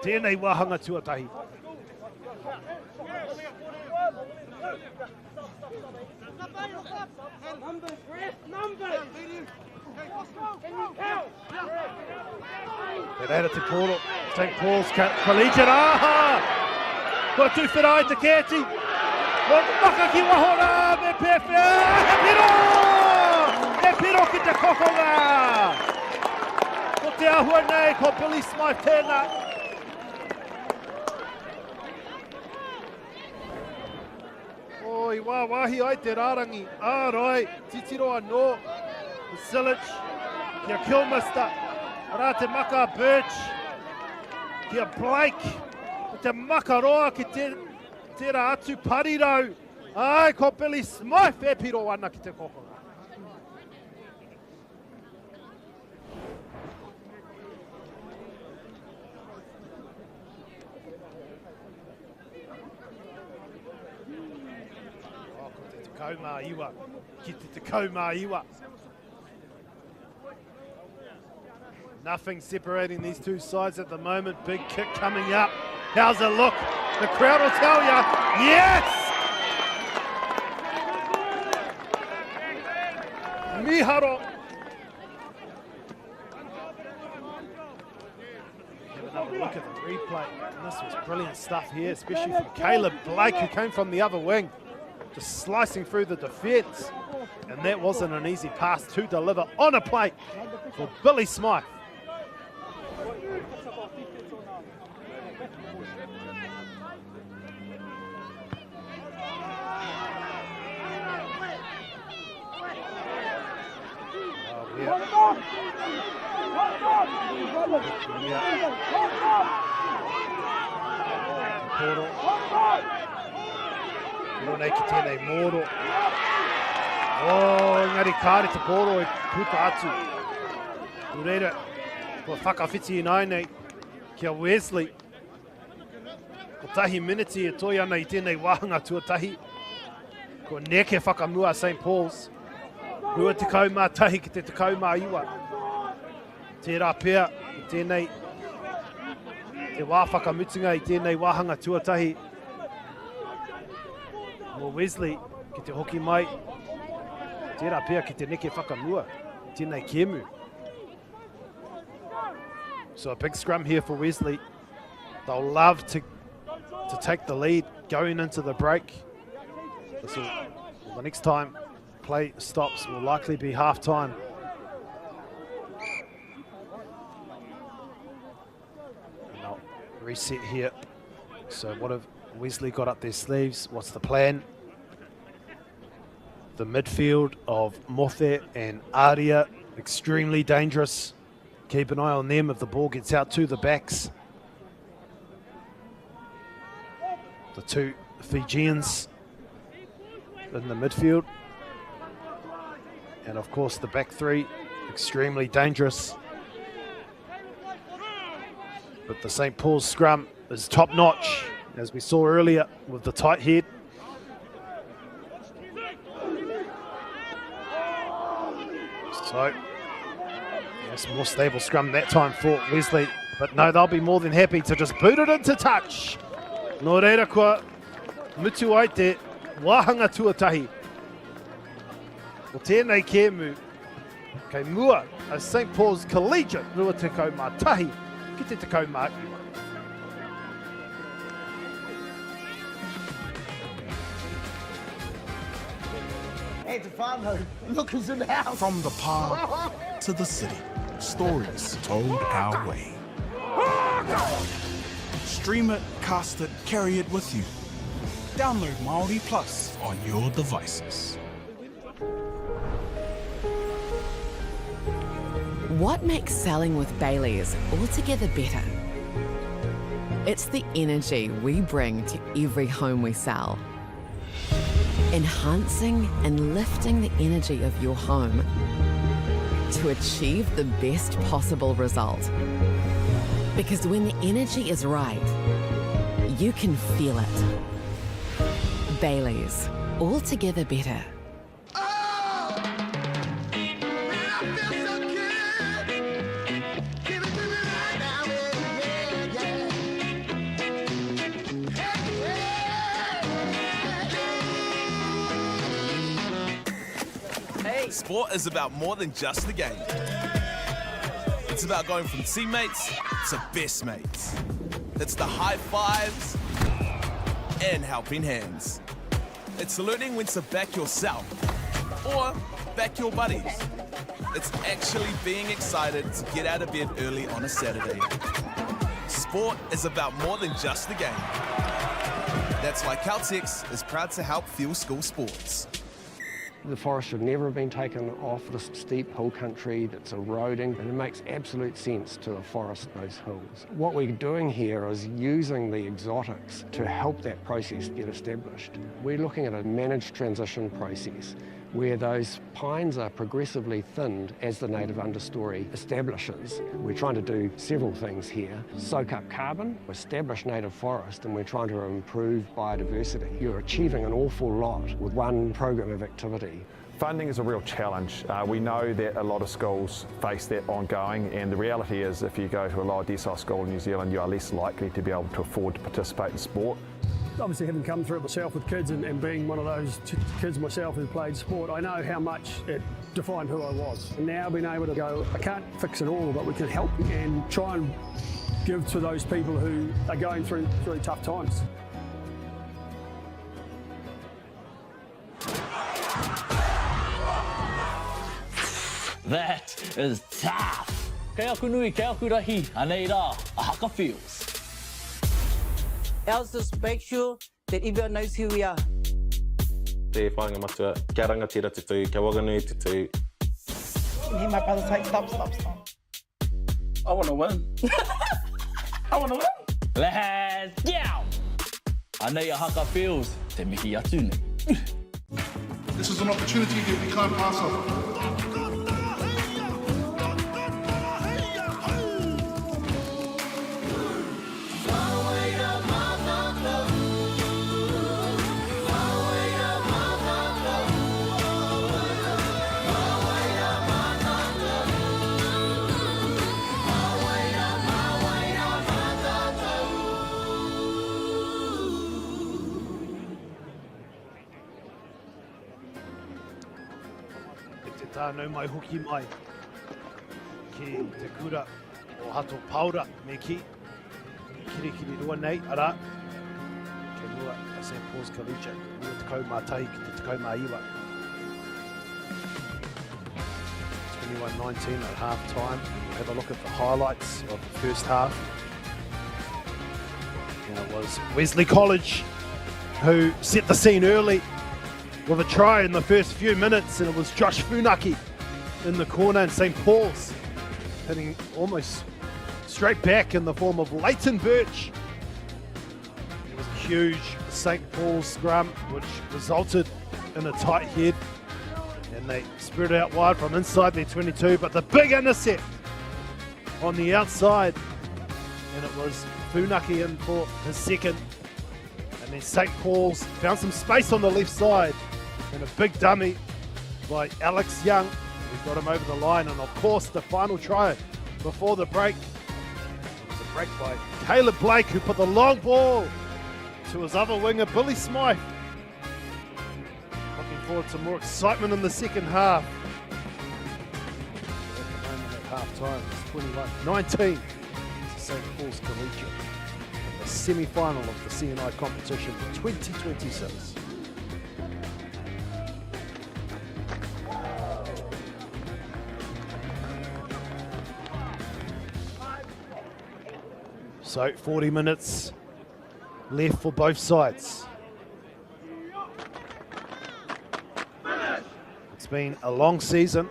tēnei wāhanga tuatahi. Te reira te pōro, St. Paul's Collegiate, aha! Kua tūwhera ai te kēti. Kua maka ki waho rā, me pēwhea, he piro! He piro ki te kokonga! Ko te ahua nei, ko Billy Smythe tēnā. Oh, i wāwāhi ai te rārangi. Ārai, titiro anō. Silic, ki a Kilmister. Arā te maka a Birch. Ki a Blake. Ko te maka roa ki te, tērā atu parirau. Ai, ko Billy Smythe e piro ana ki te kokonga. Oh, ko te 19 ki te 19. Nothing separating these two sides at the moment. Big kick coming up. How's it look? The crowd will tell you. Yes! Miharo. Have another look at the replay. And this was brilliant stuff here, especially from Caleb Blake, who came from the other wing, just slicing through the defence. And that wasn't an easy pass to deliver on a plate for Billy Smythe. Te poro. Piro nei ki tēnei mōro. Oh, engari kāre te poro e puta atu. Nō reira, kua whakawhiti ināianei ki a Wesley. Kotahi miniti e toi ana i tēnei wāhanga tuatahi. Ko neke whakamua St. Paul's. 21 ki te 19. Tērā pea i tēnei te wā whakamutunga i tēnei wāhanga tuatahi mō Wesley ki te hoki mai. Tērā pea ki te neke whakamua tēnei kēmu. So a big scrum here for Wesley. They'll love to, to take the lead going into the break. This will, well, the next time play stops will likely be half time. And they'll reset here. So what have Wesley got up their sleeves? What's the plan? The midfield of Mothe and Aria, extremely dangerous. Keep an eye on them if the ball gets out to the backs. The two Fijians in the midfield. And of course the back three, extremely dangerous. But the St. Paul's scrum is top notch, as we saw earlier with the tight head. So, yes, more stable scrum that time for Wesley. But no, they'll be more than happy to just boot it into touch. Nō reira kua mutu ai te wāhanga tuatahi o tēnei kēmu kei mua a St Paul's Collegiate 21 ki te 19. Hey, it's a whānau, look who's in the house. From the pā to the city, stories told our way. Stream it, cast it, carry it with you. Download Māori Plus on your devices. What makes selling with Bayleys altogether better? It's the energy we bring to every home we sell. Enhancing and lifting the energy of your home to achieve the best possible result. Because when the energy is right, you can feel it. Bayleys, altogether better. Sport is about more than just the game. It's about going from teammates to best mates. It's the high fives and helping hands. It's learning when to back yourself or back your buddies. It's actually being excited to get out of bed early on a Saturday. Sport is about more than just the game. That's why Caltex is proud to help fuel school sports. The forest should never have been taken off this steep hill country that's eroding, and it makes absolute sense to afforest those hills. What we're doing here is using the exotics to help that process get established. We're looking at a managed transition process where those pines are progressively thinned as the native understory establishes. We're trying to do several things here. Soak up carbon, establish native forest, and we're trying to improve biodiversity. You're achieving an awful lot with one program of activity. Funding is a real challenge. We know that a lot of schools face that ongoing, and the reality is if you go to a lower decile school in New Zealand, you are less likely to be able to afford to participate in sport. Obviously, having come through it myself with kids and being one of those kids myself who played sport, I know how much it defined who I was. And now being able to go, I can't fix it all, but we can help and try and give to those people who are going through tough times. That is tough! Kei aku nui, kei aku rahi, anei rā a Haka Feels. Ours is make sure that everyone knows who we are. Te whāinga matua, kia rangatira te tū, kia waganui te tū. And then my brother's like, stop, stop, stop. I want to win. I want to win. Let's go! Anei a Haka Feels, te mihi atu nei. This is an opportunity that we can't pass up. E te tānau mai hoki mai ki te kura o Hato Paora me ki Kirikiri roa nei, arā, kei mua a St Paul's Collegiate, 21 ki te 19. 21-19 at half time. We'll have a look at the highlights of the first half. And it was Wesley College who set the scene early with a try in the first few minutes, and it was Josh Funaki in the corner, and St. Paul's hitting almost straight back in the form of Leighton Birch. It was a huge St. Paul's scrum, which resulted in a tight head, and they spread out wide from inside their 22, but the big intercept on the outside, and it was Funaki in for his second. And then St. Paul's found some space on the left side, and a big dummy by Alex Young, who got him over the line. And of course, the final try before the break. It was a break by Caleb Blake, who put the long ball to his other winger, Billy Smythe. Looking forward to more excitement in the second half. At the moment at half time, it's 21-19 to St. Paul's Collegiate in the semi-final of the CNI competition 2026. So 40 minutes left for both sides. It's been a long season.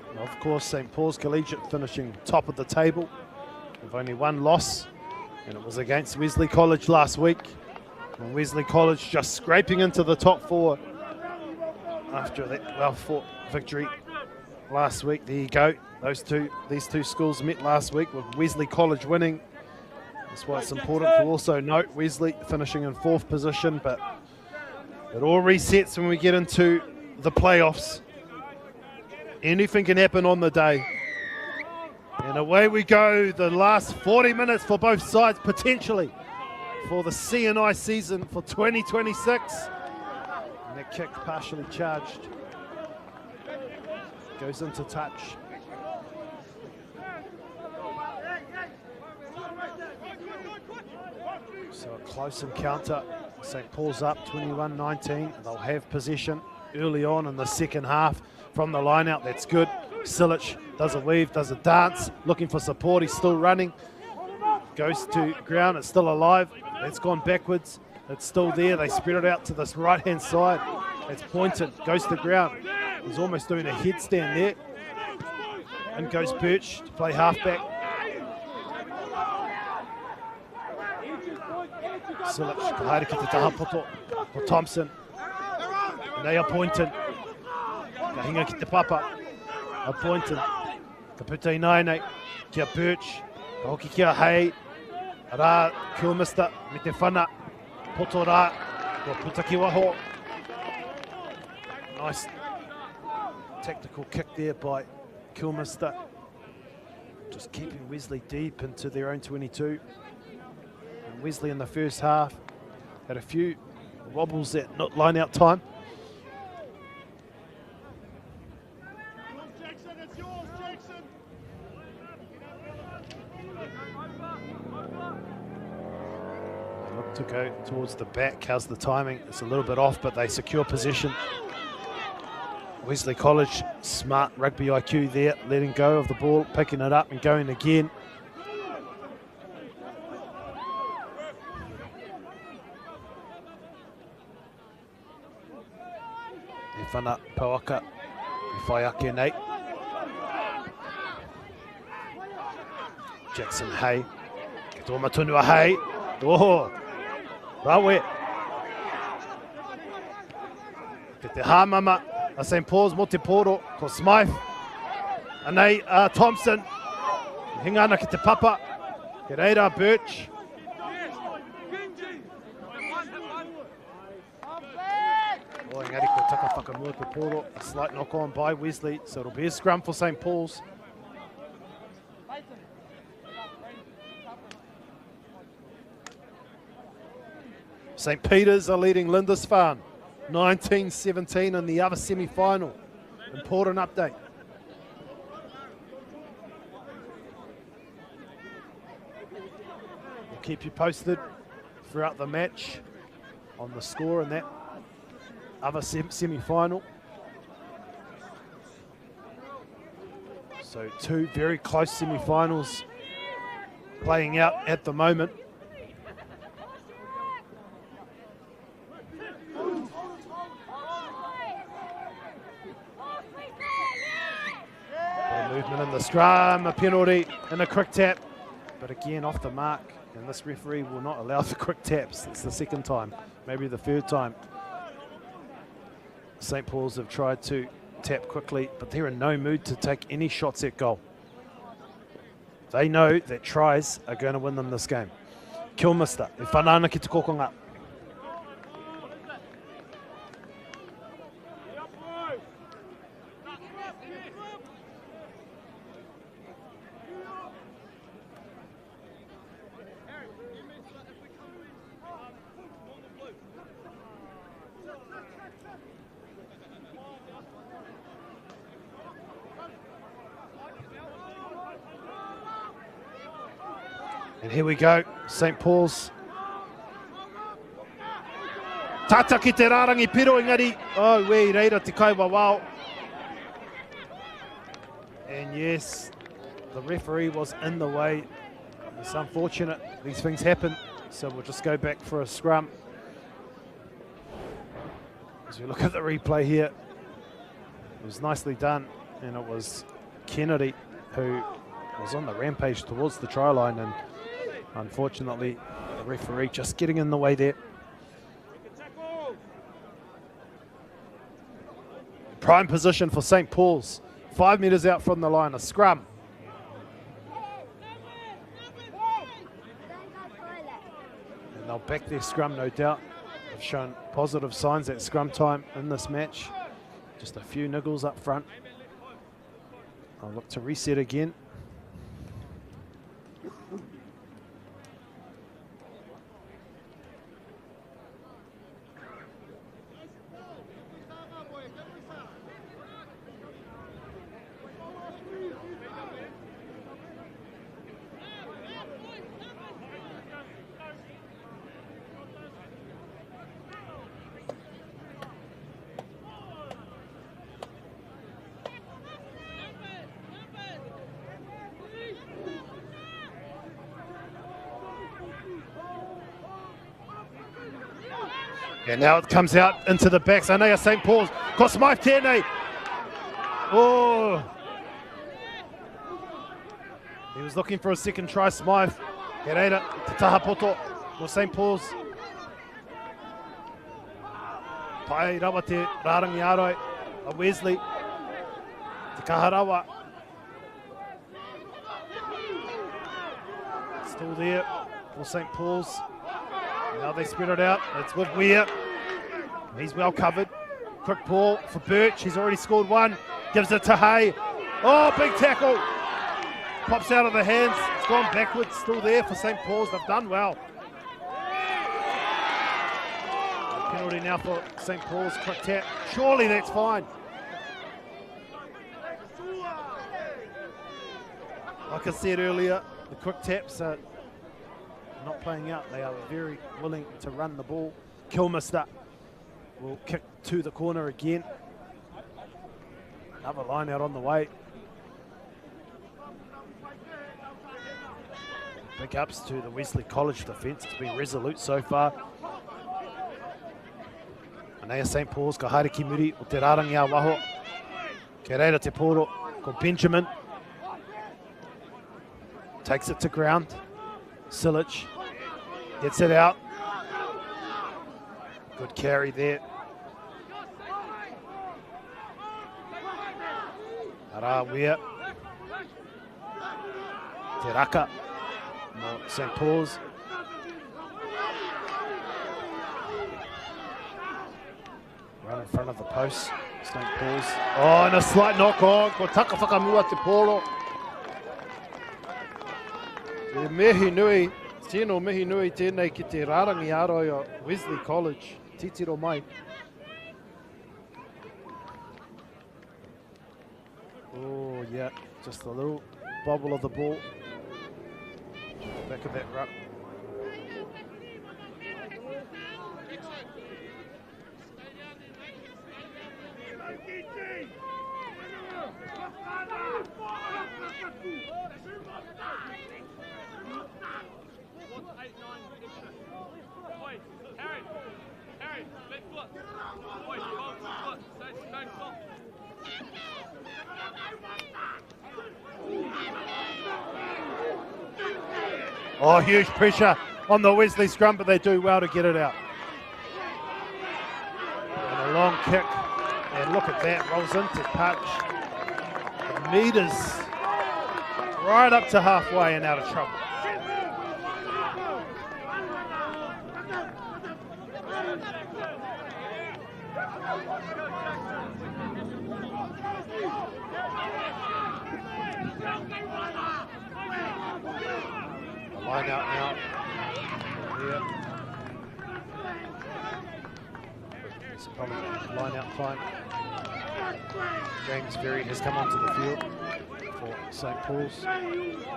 And of course, St. Paul's Collegiate finishing top of the table with only one loss, and it was against Wesley College last week. And Wesley College just scraping into the top four after that well-fought victory last week. There you go. Those two, these two schools met last week with Wesley College winning. That's why it's important to also note Wesley finishing in fourth position, but it all resets when we get into the playoffs. Anything can happen on the day. And away we go, the last 40 minutes for both sides, potentially, for the CNI season for 2026. And that kick partially charged. Goes into touch. So a close encounter. St. Paul's up 21-19. They'll have possession early on in the second half from the line out. That's good. Silic does a weave, does a dance, looking for support. He's still running. Goes to ground. It's still alive. It's gone backwards. It's still there. They spread it out to this right-hand side. It's pointed. Goes to ground. He's almost doing a headstand there. And goes Birch to play halfback. Silic, ka haere ki te taha poto, ko Thompson. Nei a Poynton. Ka hinga ki te papa. A Poynton. Ka puta i nāianei. Ki a Birch. Ka hoki ki a Hay. Arā, Kilmister me te whana. Poto rā. Kua puta ki waho. Nice tactical kick there by Kilmister. Just keeping Wesley deep into their own 22. And Wesley in the first half had a few wobbles at not line out time. They look to go towards the back. How's the timing? It's a little bit off, but they secure position. Wesley College, smart rugby IQ there, letting go of the ball, picking it up and going again. E whana pauaka, e whai ake nei. Jackson Hay. Ke tō matunu a Hay. Oh, rawe. Ke te hāmama a St Paul's mō te pōro, ko Smythe. Anei a Thompson. Hinga ana ki te papa. Ke reira Birch. Oh, engari ko taka whakamua te pōro. A slight knock on by Wesley. So it'll be a scrum for St Paul's. St Peter's are leading Lindisfarne 19-17 in the other semi-final. Important update. We'll keep you posted throughout the match on the score in that other semi-final. So two very close semi-finals playing out at the moment. Movement in the scrum, a penalty and a quick tap, but again off the mark, and this referee will not allow the quick taps. It's the second time, maybe the third time. St. Paul's have tried to tap quickly, but they're in no mood to take any shots at goal. They know that tries are going to win them this game. Kilmister, e whana ana ki te kokonga. And here we go, St. Paul's. Tata ki te rārangi piro engari, oh, we reira te kai wawao. And yes, the referee was in the way. It's unfortunate. These things happen. So we'll just go back for a scrum. As we look at the replay here, it was nicely done, and it was Kennedy who was on the rampage towards the try line, and unfortunately the referee just getting in the way there. Prime position for St. Paul's. 5 metres out from the line, a scrum. And they'll back their scrum, no doubt. They've shown positive signs at scrum time in this match. Just a few niggles up front. I'll look to reset again. And now it comes out into the backs. Anea St. Paul's. Ko Smythe tēnei. Oh. He was looking for a second try, Smythe. He reira, te taha poto o St. Paul's. Pai rawa te rārangi ārai a Wesley. Te kaha rawa. Still there for St. Paul's. Now they spread it out. It's with Weir. He's well covered. Quick ball for Birch. He's already scored one. Gives it to Hay. Oh, big tackle. Pops out of the hands. It's gone backwards. Still there for St. Paul's. They've done well. Penalty now for St. Paul's. Quick tap. Surely that's fine. Like I said earlier, the quick taps are not playing out. They are very willing to run the ball. Kilmister will kick to the corner again. Another line out on the way. Big ups to the Wesley College defence. It's been resolute so far. Anea St. Paul's, ka haere ki muri o te rārangi a waho. Kei reira te pōro, ko Benjamin. Takes it to ground. Silic gets it out. Good carry there. Ara Weir. Te Raka. St. Paul's. Run in front of the post. St. Paul's. Oh, and a slight knock on. Ko taka whakamua te pōro. Te mihi nui, tino mihi nui tēnei ki te rārangi ārai o Wesley College. Titiro mai. Oh, yeah, just a little bobble of the ball. Back of that ruck. Oh, huge pressure on the Wesley scrum, but they do well to get it out. And a long kick. And look at that, rolls into touch. Meters right up to halfway and out of trouble. A line out now. Here. It's probably line out time. James Berry has come onto the field for St. Paul's.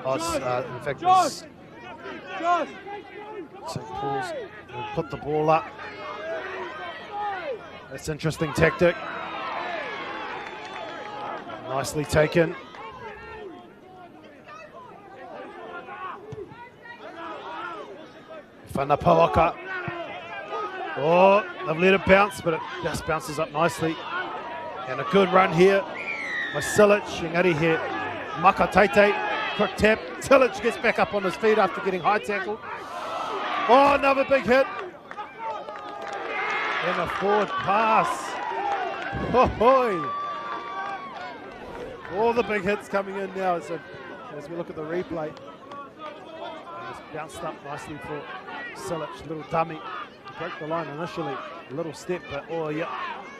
Oh, it's, in fact, it's St. Paul's will put the ball up. That's interesting tactic. Nicely taken. Whana Pouaka. Oh, they've let it bounce, but it just bounces up nicely. And a good run here by Silic. Engari he Makataite. Quick tap. Silic gets back up on his feet after getting high tackled. Oh, another big hit. And a forward pass. Ho-hoi. All the big hits coming in now as, as we look at the replay. And it's bounced up nicely for Silic, little dummy. He broke the line initially, a little step, but oh yeah,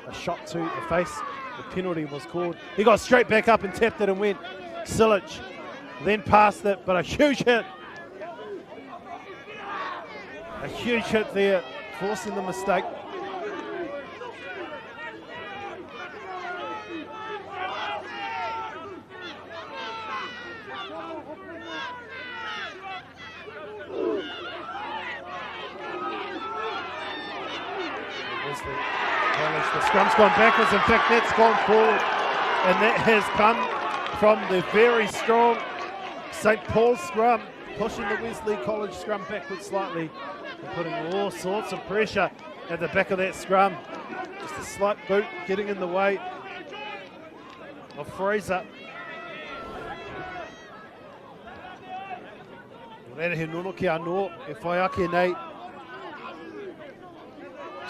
a shot to the face. The penalty was called. He got straight back up and tapped it and went. Silic then passed it, but a huge hit. A huge hit there, forcing the mistake. The scrum's gone backwards. In fact, that's gone forward. And that has come from the very strong St. Paul's scrum, pushing the Wesley College scrum backwards slightly and putting all sorts of pressure at the back of that scrum. Just a slight boot getting in the way of Fraser. Reira he nono ki anō, e whai ake nei.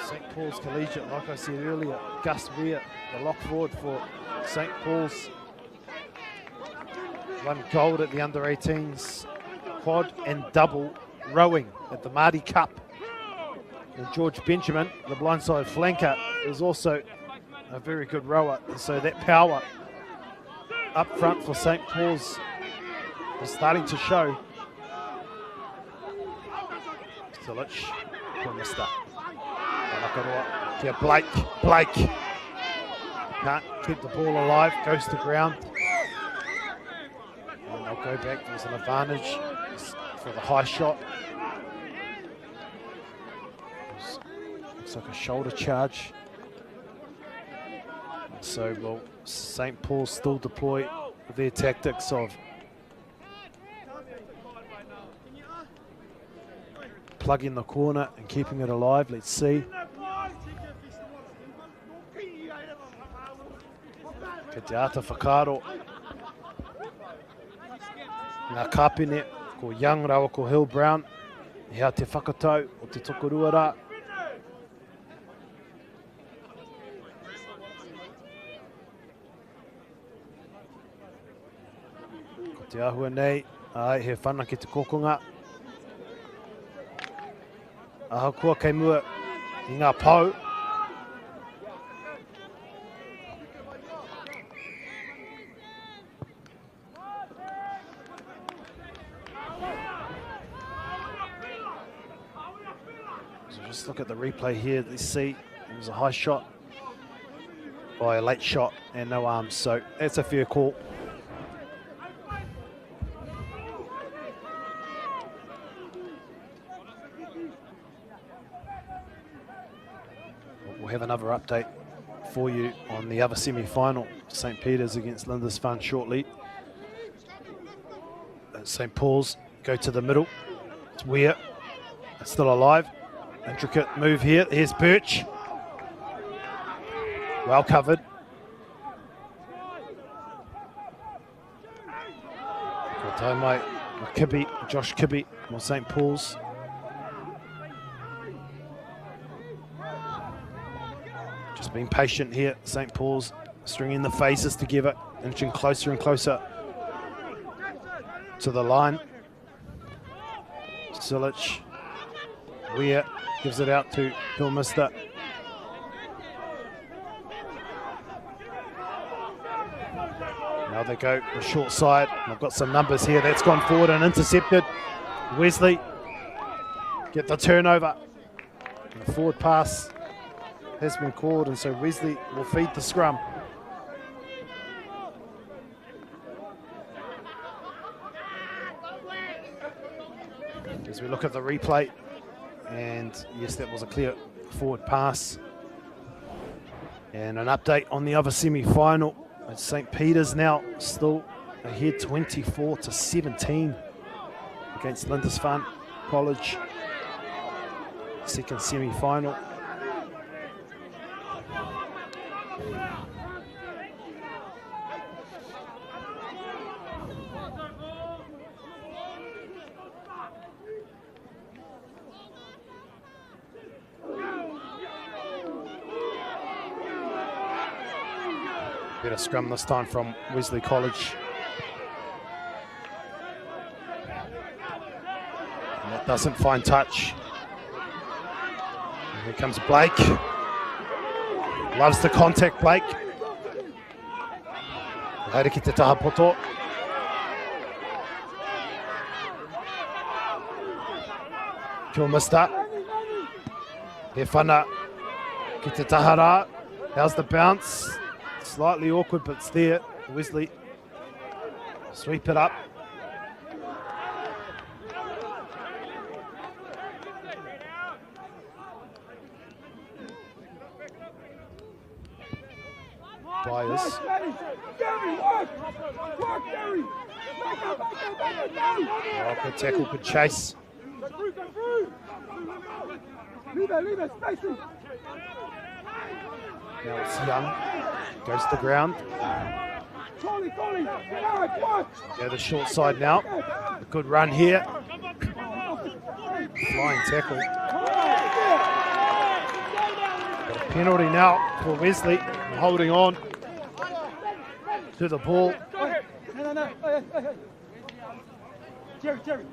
St. Paul's Collegiate, like I said earlier, Gus Weir, the lock forward for St. Paul's. Won gold at the under-18s quad and double rowing at the Māori Cup. And George Benjamin, the blindside flanker, is also a very good rower. And so that power up front for St. Paul's is starting to show. Silic, Mr. Kia Blake, Blake. Can't keep the ball alive, goes to ground. And they'll go back, there's an advantage for the high shot. Looks like a shoulder charge. So will St. Paul's still deploy their tactics of plugging the corner and keeping it alive? Let's see. Ko te ata whakaaro. Ngā kāpene, ko Young rawa ko Hill Brown. Hea te whakatau o te tokorua rā. Ko te āhua nei, ai, he whanake te kokonga. Ahakoa kei mua i ngā pou. So just look at the replay here. Let's see. It was a high shot by a late shot and no arms. So that's a fair call. We'll have another update for you on the other semi-final, St. Peter's against Lindisfarne shortly. St. Paul's go to the middle. It's Weir. It's still alive. Intricate move here. Here's Birch. Well covered. Ko taumai Kibbe, Josh Kibbe from St. Paul's. Just being patient here, St. Paul's stringing the phases together, inching closer and closer to the line. Silic, Weir gives it out to Kilmister. Now they go the short side. I've got some numbers here. That's gone forward and intercepted. Wesley get the turnover. And the forward pass has been called, and so Wesley will feed the scrum. As we look at the replay, and yes, that was a clear forward pass. And an update on the other semi-final. It's St. Peter's now still ahead 24-17 against Lindisfarne College. second semi-final. Better scrum this time from Wesley College. And that doesn't find touch. And here comes Blake. Loves the contact, Blake. Haere ki te taha poto. Kilmister. He whana ki te taha rā. How's the bounce? Slightly awkward, but it's there. Wesley sweep it up. Byers. Oh, good tackle, good chase. Now it's Young. Goes to the ground. Go the short side now. A good run here. Flying tackle. Got a penalty now for Wesley. Holding on to the ball. Jerry, Jerry.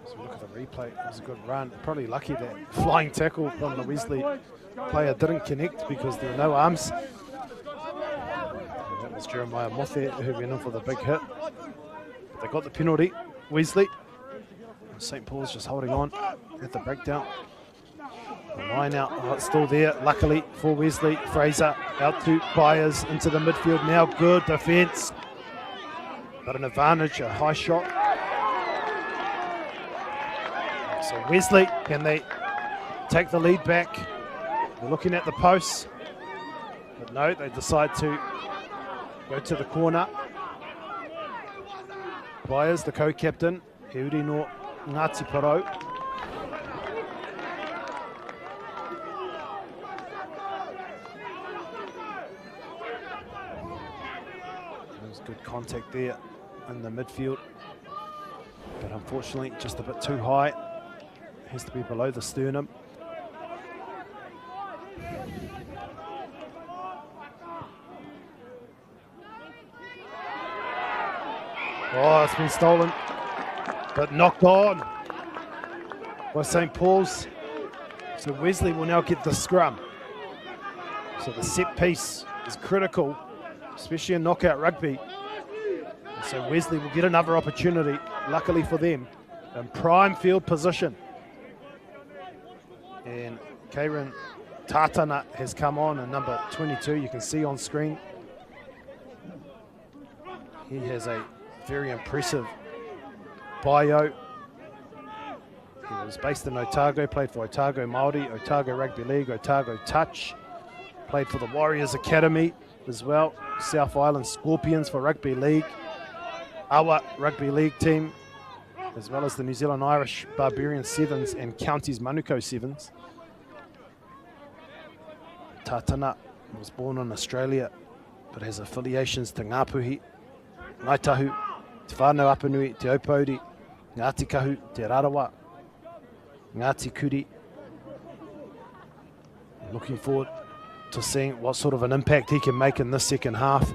So look at the replay. It was a good run. Probably lucky that flying tackle from the Wesley player didn't connect because there were no arms. And that was Jeremiah Mothe who went in for the big hit. But they got the penalty. Wesley. St. Paul's just holding on at the breakdown. The line out, oh, it's still there, luckily for Wesley. Fraser out to Byers into the midfield now. Good defence. But an advantage, a high shot. So Wesley, can they take the lead back? They're looking at the posts. But no, they decide to go to the corner. Byers, the co-captain, he uri no Ngāti Porou. There's good contact there in the midfield, but unfortunately just a bit too high. Has to be below the sternum. Oh, it's been stolen, but knocked on by St. Paul's. So Wesley will now get the scrum. So the set piece is critical, especially in knockout rugby. And so Wesley will get another opportunity, luckily for them, in prime field position. And Kieran Tatana has come on in number 22, you can see on screen. He has a very impressive bio. He was based in Otago, played for Otago Māori, Otago Rugby League, Otago Touch, played for the Warriors Academy as well, South Island Scorpions for Rugby League, our Rugby League team, as well as the New Zealand Irish Barbarian Sevens and Counties Manukau Sevens. Tatana was born in Australia, but has affiliations to Ngāpuhi, Ngāi Tahu, Te Whānau Apanui, Te Aupōuri, Ngāti Kahu, Te Rarawa, Ngāti Kuri. Looking forward to seeing what sort of an impact he can make in this second half.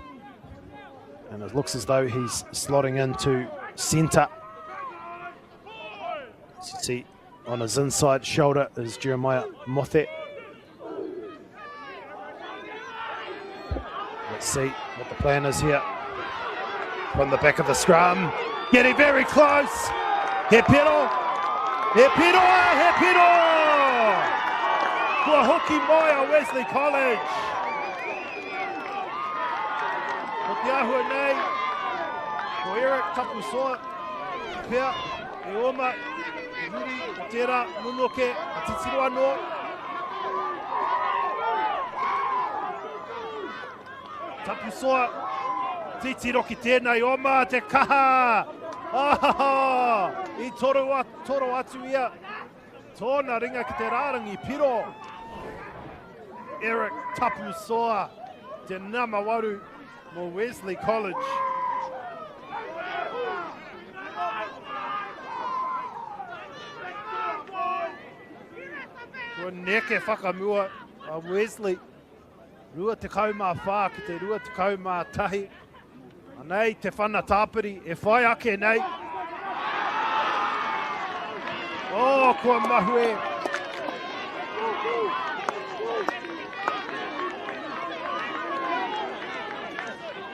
And it looks as though he's slotting into centre. As you see on his inside shoulder is Jeremiah Mothe. Let's see what the plan is here. From the back of the scrum, getting very close. He piro, he piro, he piro! Kua hoki mai a Wesley College. Ko te ahua nei, Ko Eric Tapusoa pea e oma i muri o tērā nonoke a titiro anō. Tapusoa, titiro ki tēnei oma te kaha! Ah, i toro, toro atu ia Tōna ringa ki te rārangi piro. Eric Tapusoa, te nama waru mō Wesley College. Kua neke whakamua a Wesley. 24 ki te 21. Anei te whana tāpiri e whai ake nei. Oh, kua mahue.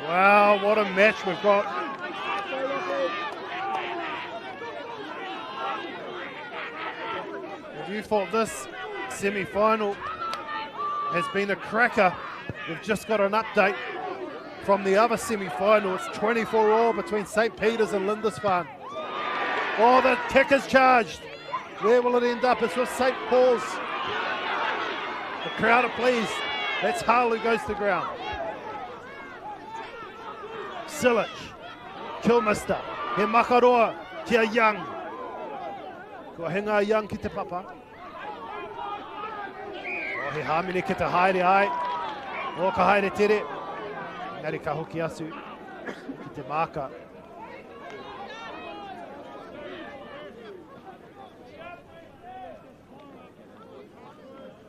Wow, what a match we've got. If you thought this semi-final has been a cracker, we've just got an update from the other semi-final. It's 24 all between St. Peter's and Lindisfarne. Oh, the kick is charged. Where will it end up? It's with St. Paul's. The crowd are pleased. That's Hull who goes to ground. Silic, Kilmister, he makaroa ki a Young. Kua hinga a Young ki te papa. Oh, he hāmene ki te haere ai. Oh, ka haere tere. Engari ka hoki atu ki te māka.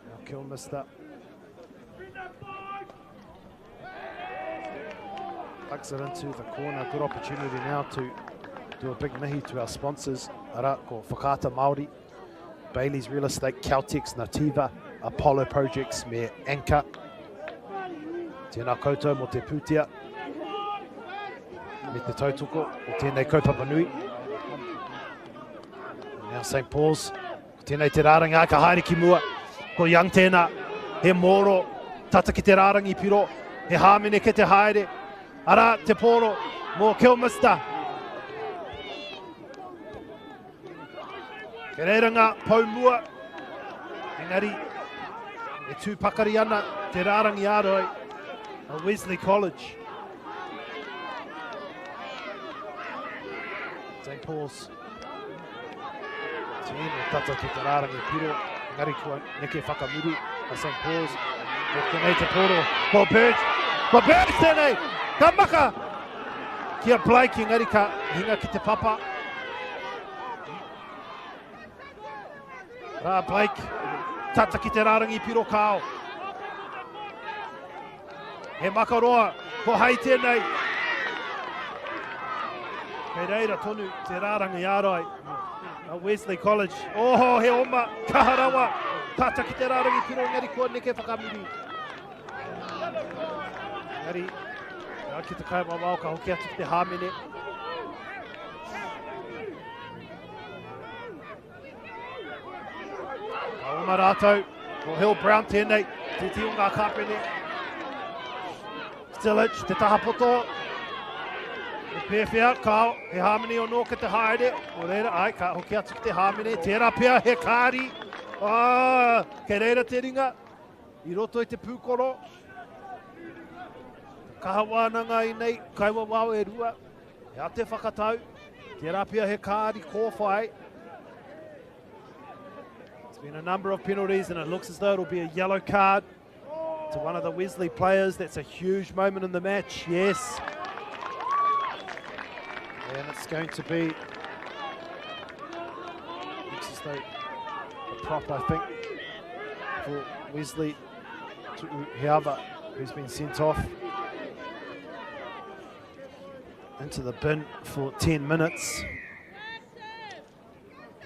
Now Kilmister. Tucks it into the corner. Good opportunity now to do a big mihi to our sponsors. Ara ko Whakaata Māori, Bailey's Real Estate, Caltex, Nativa, Apollo Projects me Anchor. Tēnā koutou mō te pūtea me te tautoko o tēnei kaupapa nui. Now St. Paul's Ko tēnei te rārangi, ka haere ki mua. Ko Young tēnā, he mōro, tata ki te rārangi piro, he hāmene ke te haere. Arā, te pōro mō Kilmister. Kei reira ngā pou mua, engari e tū pakari ana te rārangi ārai a Wesley College. St Paul's. Tēnei tata ki te rārangi piro, engari kua neke whakamuru a St Paul's. Ko tēnei te poro, ko Birch, ko Birch tēnei, ka maka ki a Blake, engari ka hinga ki te papa. Rā Blake, tata ki te rārangi piro kāo. He makaroa, ko Hei tēnei. Kei reira tonu te rārangi ārai a Wesley College. Oho, he oma, kaha rawa. Tata ki te rārangi piro, engari kua neke whakamuri. Engari, ki te kaiwawao, ka hoki atu ki te hāmene. Ka oma rātou, ko Hill Brown tēnei, titi o ngā kāpene. Stilic, te taha poto. E pēwhea, kao, he hāmene o nō ki te haere. O reira, ai, ka hoki atu ki te hāmene. Tērā pea, he kāri. Ah, kei reira te ringa, i roto i te pūkoro. Kaha wānanga i nei, kaiwawao e rua. He ate whakatau, tērā pea he kāri kōwhai. It's been a number of penalties and it looks as though it'll be a yellow card to one of the Wesley players. That's a huge moment in the match, yes. And it's going to be, looks as though a prop, I think, for Wesley Tu'uheava, who's been sent off into the bin for 10 minutes.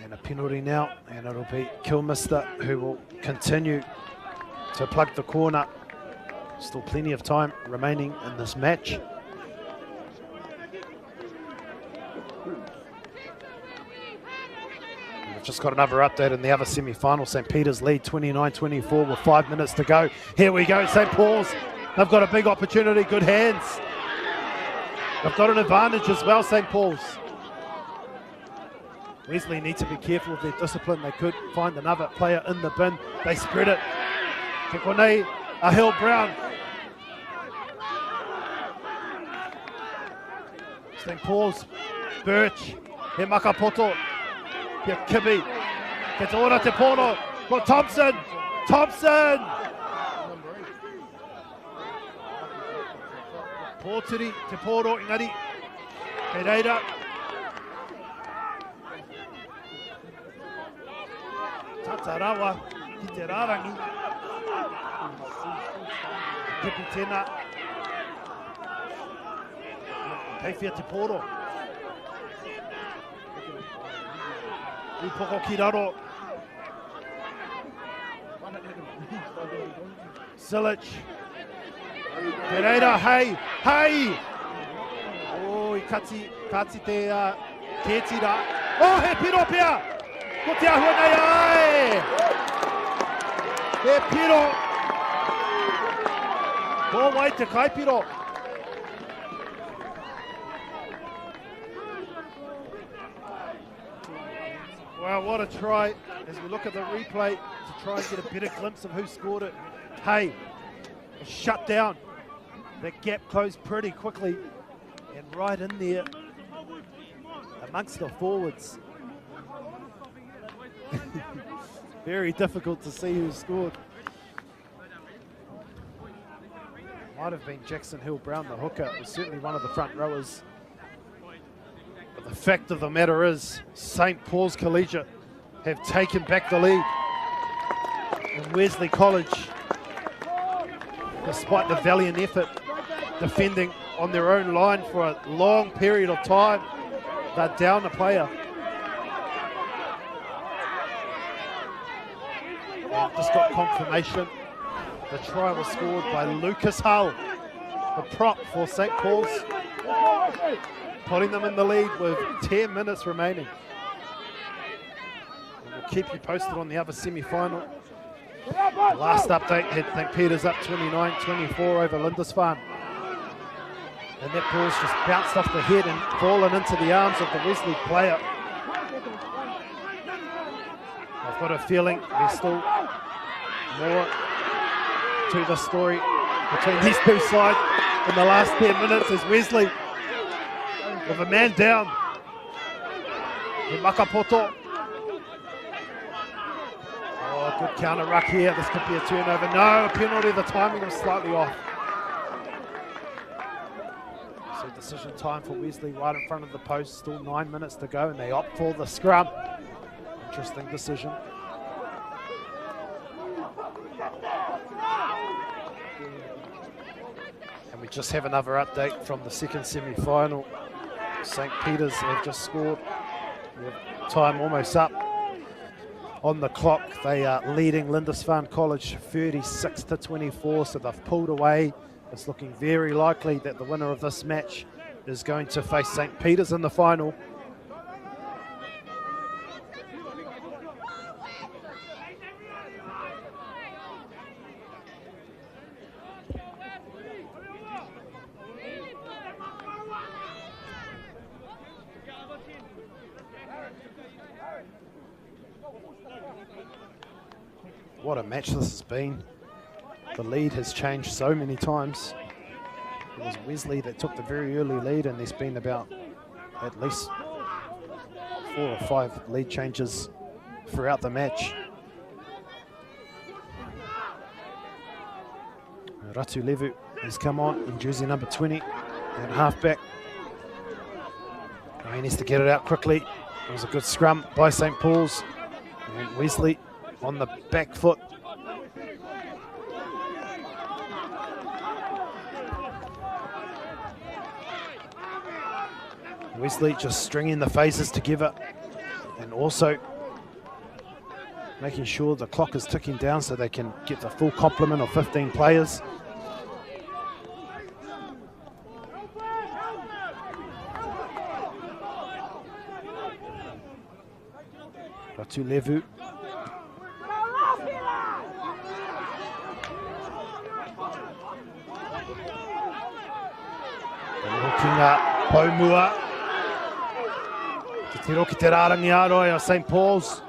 And a penalty now, and it'll be Kilmister who will continue to plug the corner. Still plenty of time remaining in this match. We've just got another update in the other semi-final. St. Peter's lead 29-24 with 5 minutes to go. Here we go, St. Paul's. They've got a big opportunity, good hands. They've got an advantage as well, St. Paul's. Wesley need to be careful with their discipline. They could find another player in the bin. They spread it. Te konei, a Hill Brown. St. Paul's, Birch, he makapoto, he Kibby. Ke te ora te poro, ko Thompson, Thompson! Pōturi, te pōro, engari, kei reira. Tata rawa ki te rārangi. Kepi tēnā. Kei whia te pōro. Upoko ki raro. Silic. Te reira, hei, hei! Oh, i kati, kati te uh, kēti rā. Oh, he piro pea! Ko te ahua nei, ai! He piro! Ko wai te kaipiro? Wow, what a try. As we look at the replay to try and get a better glimpse of who scored it. Hey, shut down. That gap closed pretty quickly. And right in there, amongst the forwards. Very difficult to see who scored. Might have been Jackson Hill Brown, the hooker. It was certainly one of the front rowers. But the fact of the matter is, St. Paul's Collegiate have taken back the lead. And Wesley College, despite the valiant effort, defending on their own line for a long period of time, they're down a player. And just got confirmation. The try was scored by Lucas Hull, the prop for St. Paul's, putting them in the lead with 10 minutes remaining. And we'll keep you posted on the other semi-final. The last update had St. Peter's up 29-24 over Lindisfarne. And that ball's just bounced off the head and fallen into the arms of the Wesley player. I've got a feeling there's still more to the story between these two sides in the last 10 minutes as Wesley with a man down. He makapoto. Oh, good counter ruck here. This could be a turnover. No, a penalty. The timing was slightly off. So decision time for Wesley right in front of the post. Still 9 minutes to go, and they opt for the scrum. Interesting decision. And we just have another update from the second semi-final. St. Peter's have just scored. We have time almost up on the clock. They are leading Lindisfarne College 36-24, so they've pulled away. It's looking very likely that the winner of this match is going to face St. Peter's in the final. What a match this has been. The lead has changed so many times. It was Wesley that took the very early lead, and there's been about at least 4 or 5 lead changes throughout the match. Ratu Levu has come on in jersey number 20 and halfback. He needs to get it out quickly. It was a good scrum by St. Paul's. And Wesley on the back foot. Wesley just stringing the phases together and also making sure the clock is ticking down so they can get the full complement of 15 players. Ratu Levu. Looking up. Poumua. Te tiro ki te rārangi āroi o St. Paul's.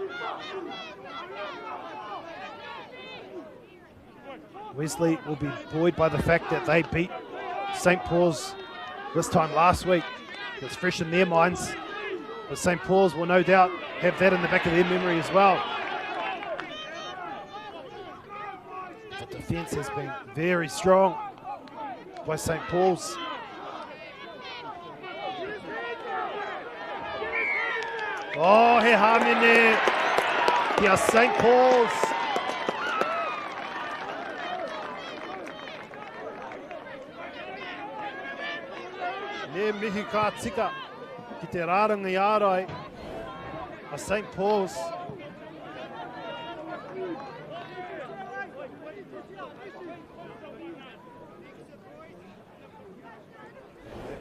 Wesley will be buoyed by the fact that they beat St. Paul's this time last week. It's fresh in their minds. But St. Paul's will no doubt have that in the back of their memory as well. The defence has been very strong by St. Paul's. Oh, he hamine kia St. Paul's. Me mihi ka tika ki te rārangi ārai a St. Paul's.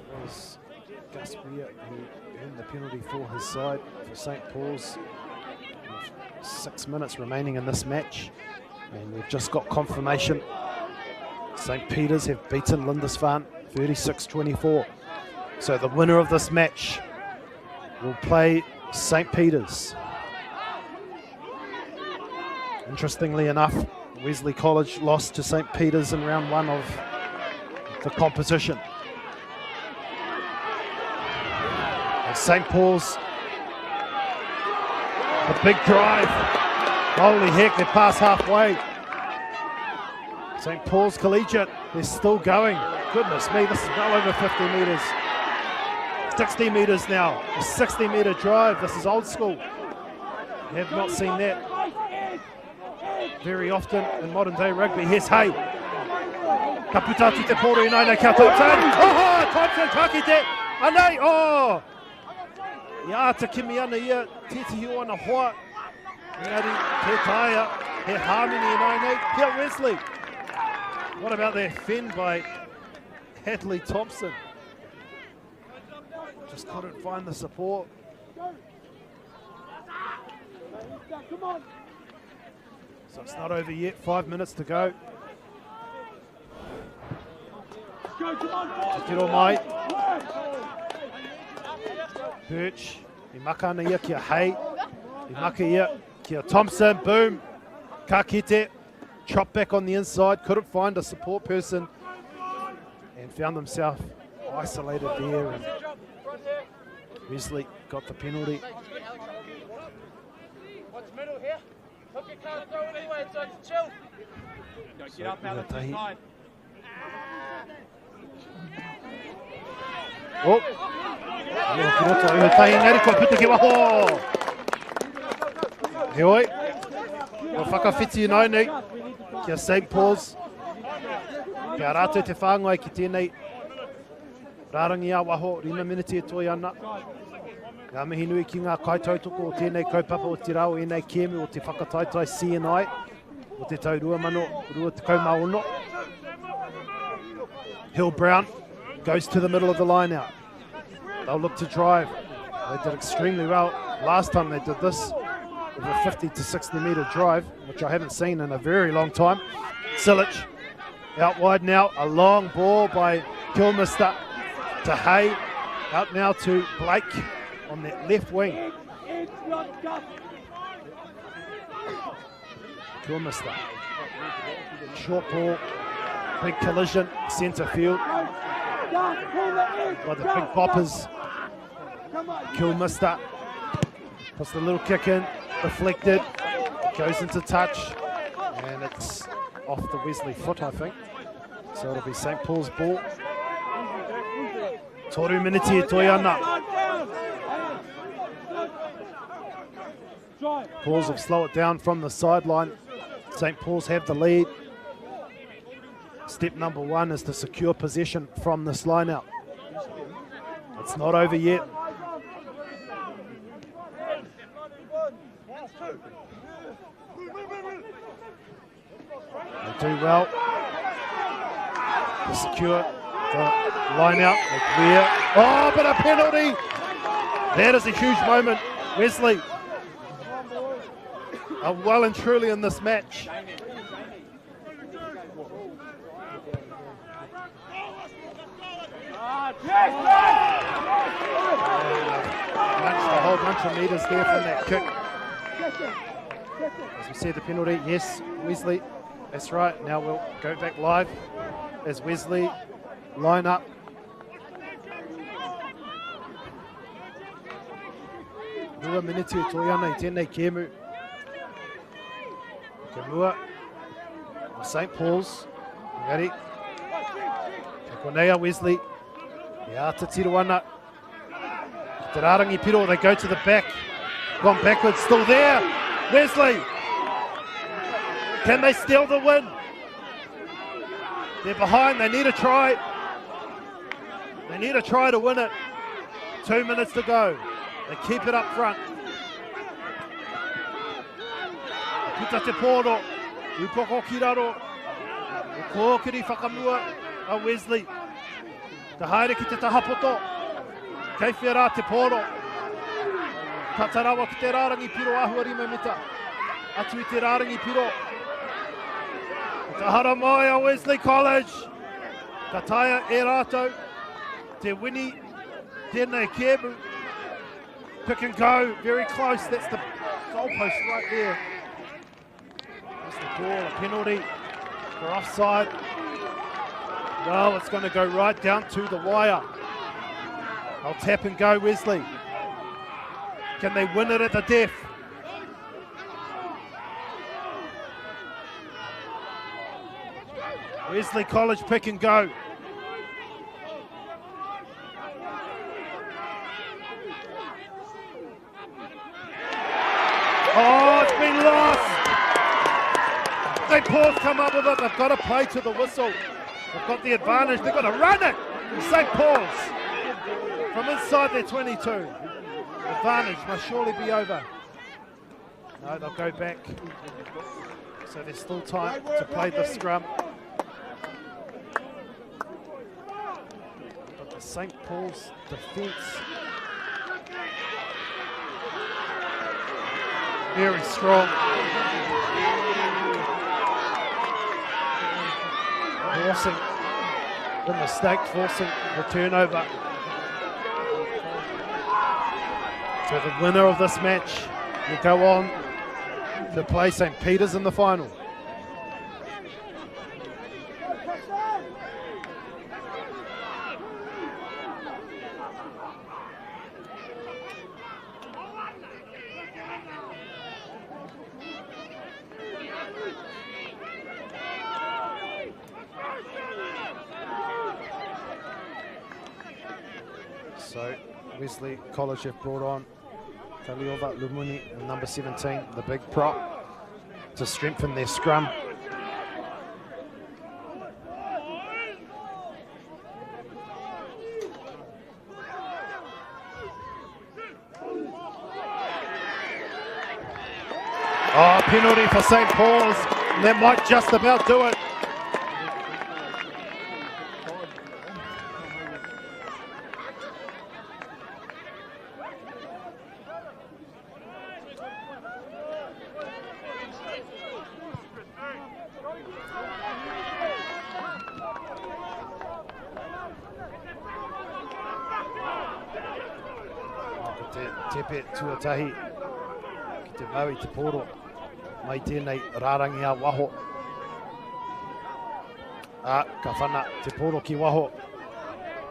That was Gus Weir who earned the penalty for his side for St. Paul's. With 6 minutes remaining in this match, and we've just got confirmation. St. Peter's have beaten Lindisfarne 36-24. So the winner of this match will play St. Peter's. Interestingly enough, Wesley College lost to St. Peter's in round one of the competition. And St. Paul's, a big drive. Holy heck, they pass halfway. St. Paul's Collegiate, they're still going. Goodness me, this is well over 50 metres. 60 metres now, a 60 metre drive. This is old school. You have not seen that very often in modern day rugby. Here's Hay. Ka puta atu te pōro i nāina kia Thompson. Oho, Thompson, ka kite. Anei, oh! I āta kimi ana ia, tētehi o ana hoa. Engari, tē taea, he hāmene i nāinei. Kia Wesley. What about that fend by Hadley Thompson? Just couldn't find the support. So it's not over yet, 5 minutes to go. Te tiro mai. Birch, i maka ana ia kia Hay. I maka ia kia Thompson, boom. Ka kite, chop back on the inside, couldn't find a support person and found himself isolated there. And Wesley got the penalty. What's middle here? Hooker can't throw anyway, so it's chill. Get up, Alex. Oh. Ki roto, i tahi engari kua puta ki waho. Heoi, kua whakawhiti i nei kia St. Paul's. Kia rātou te whāngai ki tēnei rārangi a waho, 5 miniti e toi ana. Ngā mihi nui ki ngā kaitautoko o tēnei kaupapa o te rā o ēnei kēmu o te whakataetae CNI o te tau 2026. Hill Brown goes to the middle of the line out. They'll look to drive. They did extremely well last time they did this, with a 50 to 60 metre drive, which I haven't seen in a very long time. Silic out wide now, a long ball by Kilmister to Hay, out now to Blake on that left wing. Kilmister, short ball, big collision, centre field by the big boppers. Kilmister puts the little kick in, deflected, goes into touch, and it's off the Wesley foot, I think. So it'll be St. Paul's ball. Toru miniti e toi ana. Paul's have slowed it down from the sideline. St. Paul's have the lead. Step number one is to secure possession from this line out. It's not over yet. They do well to secure the line out. They clear. Oh, but a penalty! That is a huge moment. Wesley are well and truly in this match. Munched a whole bunch of metres there from that kick. As we see the penalty, yes, Wesley, that's right. Now we'll go back live as Wesley line up. Rua miniti e toi ana i tēnei kēmu. Kia mua, St. Paul's, engari, kei konei a Wesley, e āta tiro ana. Ki te rārangi piro, they go to the back. Gone backwards, still there. Wesley, can they steal the win? They're behind, they need a try. They need a try to win it. 2 minutes to go. They keep it up front. Puta te pōro, upoko ki raro, o kōkiri whakamua a Wesley. Ka haere ki te taha poto, kei whea rā te pōro. Ka tarawa ki te rārangi piro āhua 5 mita. Atu i te rārangi piro. Ka hara mai a Wesley College. Ka taea e rātou te wini tēnei kēmu. Pick and go, very close. That's the goalpost right there. That's the ball, a penalty for offside. Well, it's going to go right down to the wire. I'll tap and go, Wesley. Can they win it at the death? Wesley College pick and go. Oh, it's been lost. St. Paul's come up with it. They've got to play to the whistle. They've got the advantage. They've got to run it. St. Paul's from inside their 22. Advantage must surely be over. No, they'll go back. So there's still time to play the scrum. But the St. Paul's defence very strong. Forcing the mistake, forcing the turnover. So the winner of this match will go on to play St. Peter's in the final. So Wesley College have brought on Kaliova Lumuni, number 17, the big prop, to strengthen their scrum. Oh, penalty for St. Paul's. That might just about do it. Tepe tuatahi ki te mau i te pōro mai tēnei rārangi a waho. A, ka whana te pōro ki waho.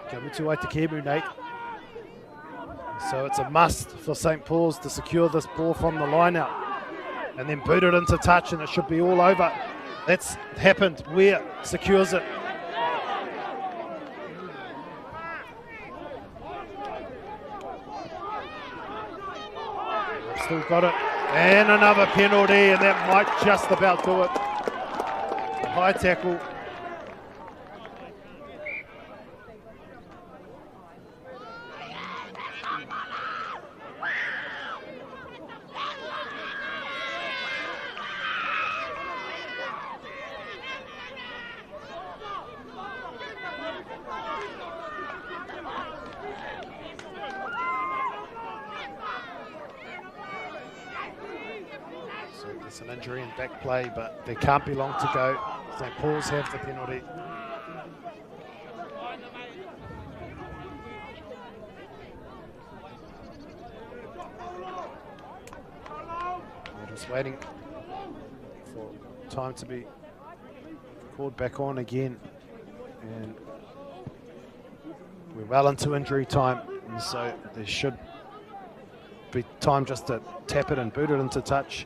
Kia mutu ai te kēmu nei. So it's a must for St. Paul's to secure this ball from the line out and then boot it into touch, and it should be all over. That's happened. Weir secures it. Still got it. And another penalty, and that might just about do it. High tackle. So there's an injury in back play, but there can't be long to go. St. Paul's have the penalty. waiting for time to be called back on again. And we're well into injury time, and so there should be time just to tap it and boot it into touch.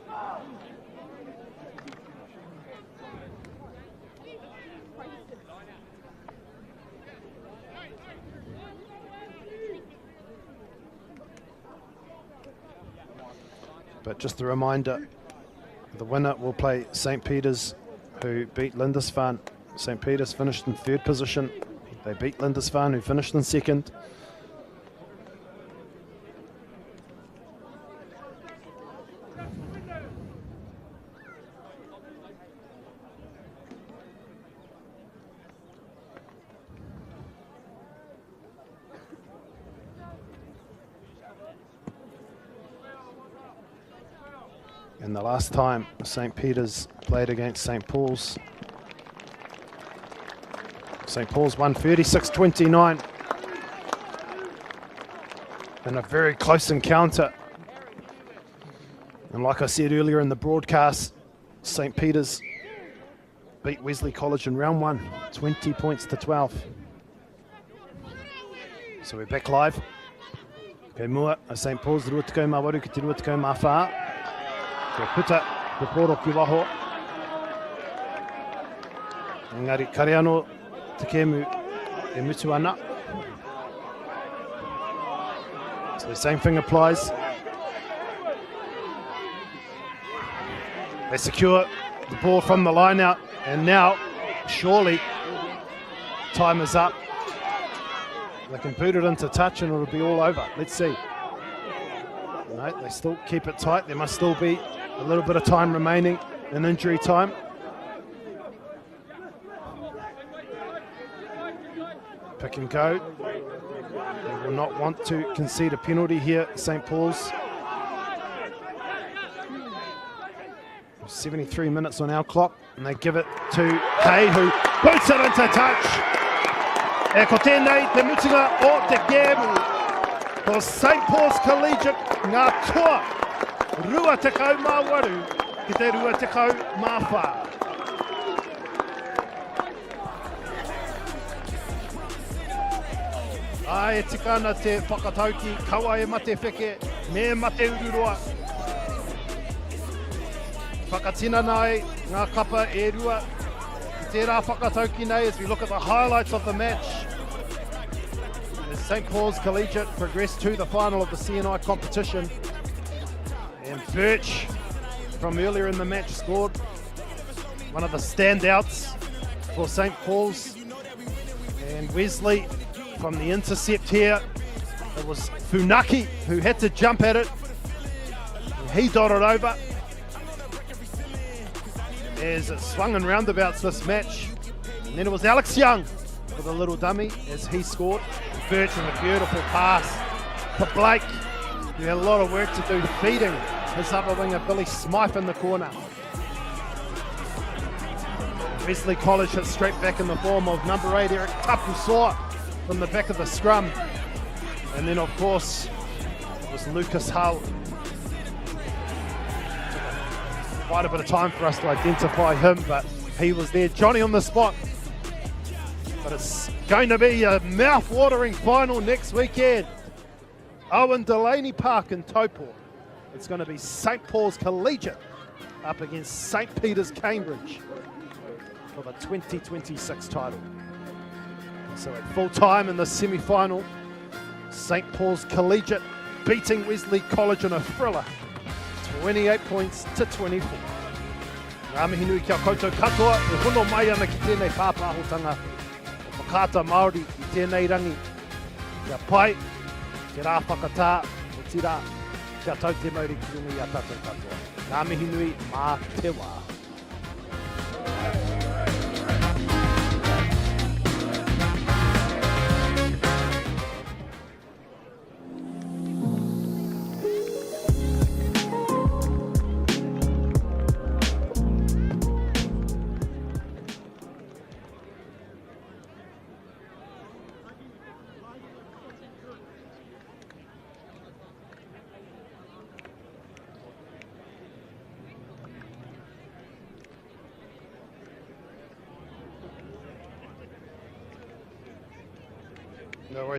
But just a reminder, the winner will play St. Peter's, who beat Lindisfarne. St. Peter's finished in third position. They beat Lindisfarne, who finished in second. And the last time St. Peter's played against St. Paul's, St. Paul's won 36-29 in a very close encounter. And like I said earlier in the broadcast, St. Peter's beat Wesley College in round one, 20 points to 12. So we're back live. Kei mua a St. Paul's 28 ki te 24. Kia puta te pōro ki waho. Engari kare anō te kēmu e mutu ana. So the same thing applies. They secure the ball from the line out, and now surely time is up. They can boot it into touch and it'll be all over. Let's see. No, they still keep it tight. There must still be a little bit of time remaining in injury time. Pick and go. They will not want to concede a penalty here, St. Paul's. 73 minutes on our clock, and they give it to Hay, who boots it into touch. E ko tēnei te mutunga o te kēmu. Ko St. Paul's Collegiate ngā toa 28 ki te 24. Ai, e tika ana te whakatauki, kaua e mate wheke, me mate ururoa. Whakatinana ai ngā kapa e rua i tērā whakatauki nei as we look at the highlights of the match. As St. Paul's Collegiate progress to the final of the CNI competition. And Birch from earlier in the match scored one of the standouts for St. Paul's. And Wesley from the intercept here. It was Funaki who had to jump at it. He dotted over as it swung in roundabouts this match. And then it was Alex Young with a little dummy as he scored. Birch with a beautiful pass to Blake, who had a lot of work to do feeding his other winger Billy Smythe in the corner. Wesley College hit straight back in the form of number 8 Eric Tapusoa from the back of the scrum. And then of course it was Lucas Hull. Quite a bit of time for us to identify him, but he was there, Johnny on the spot. But it's going to be a mouth-watering final next weekend. Owen Delaney Park in Taupo. It's going to be St. Paul's Collegiate up against St. Peter's Cambridge for the 2026 title. So at full time in the semi-final, St. Paul's Collegiate beating Wesley College in a thriller, 28 points to 24. Ngā mihi nui ki a koutou katoa e hono mai ana ki tēnei pāpāhotanga o Whakaata Māori i tēnei rangi. Kia pai, te rā whakatā, otirā, kia tau te mauri ki runga i a tātou katoa. Ngā mihi nui mā te wā. No worries.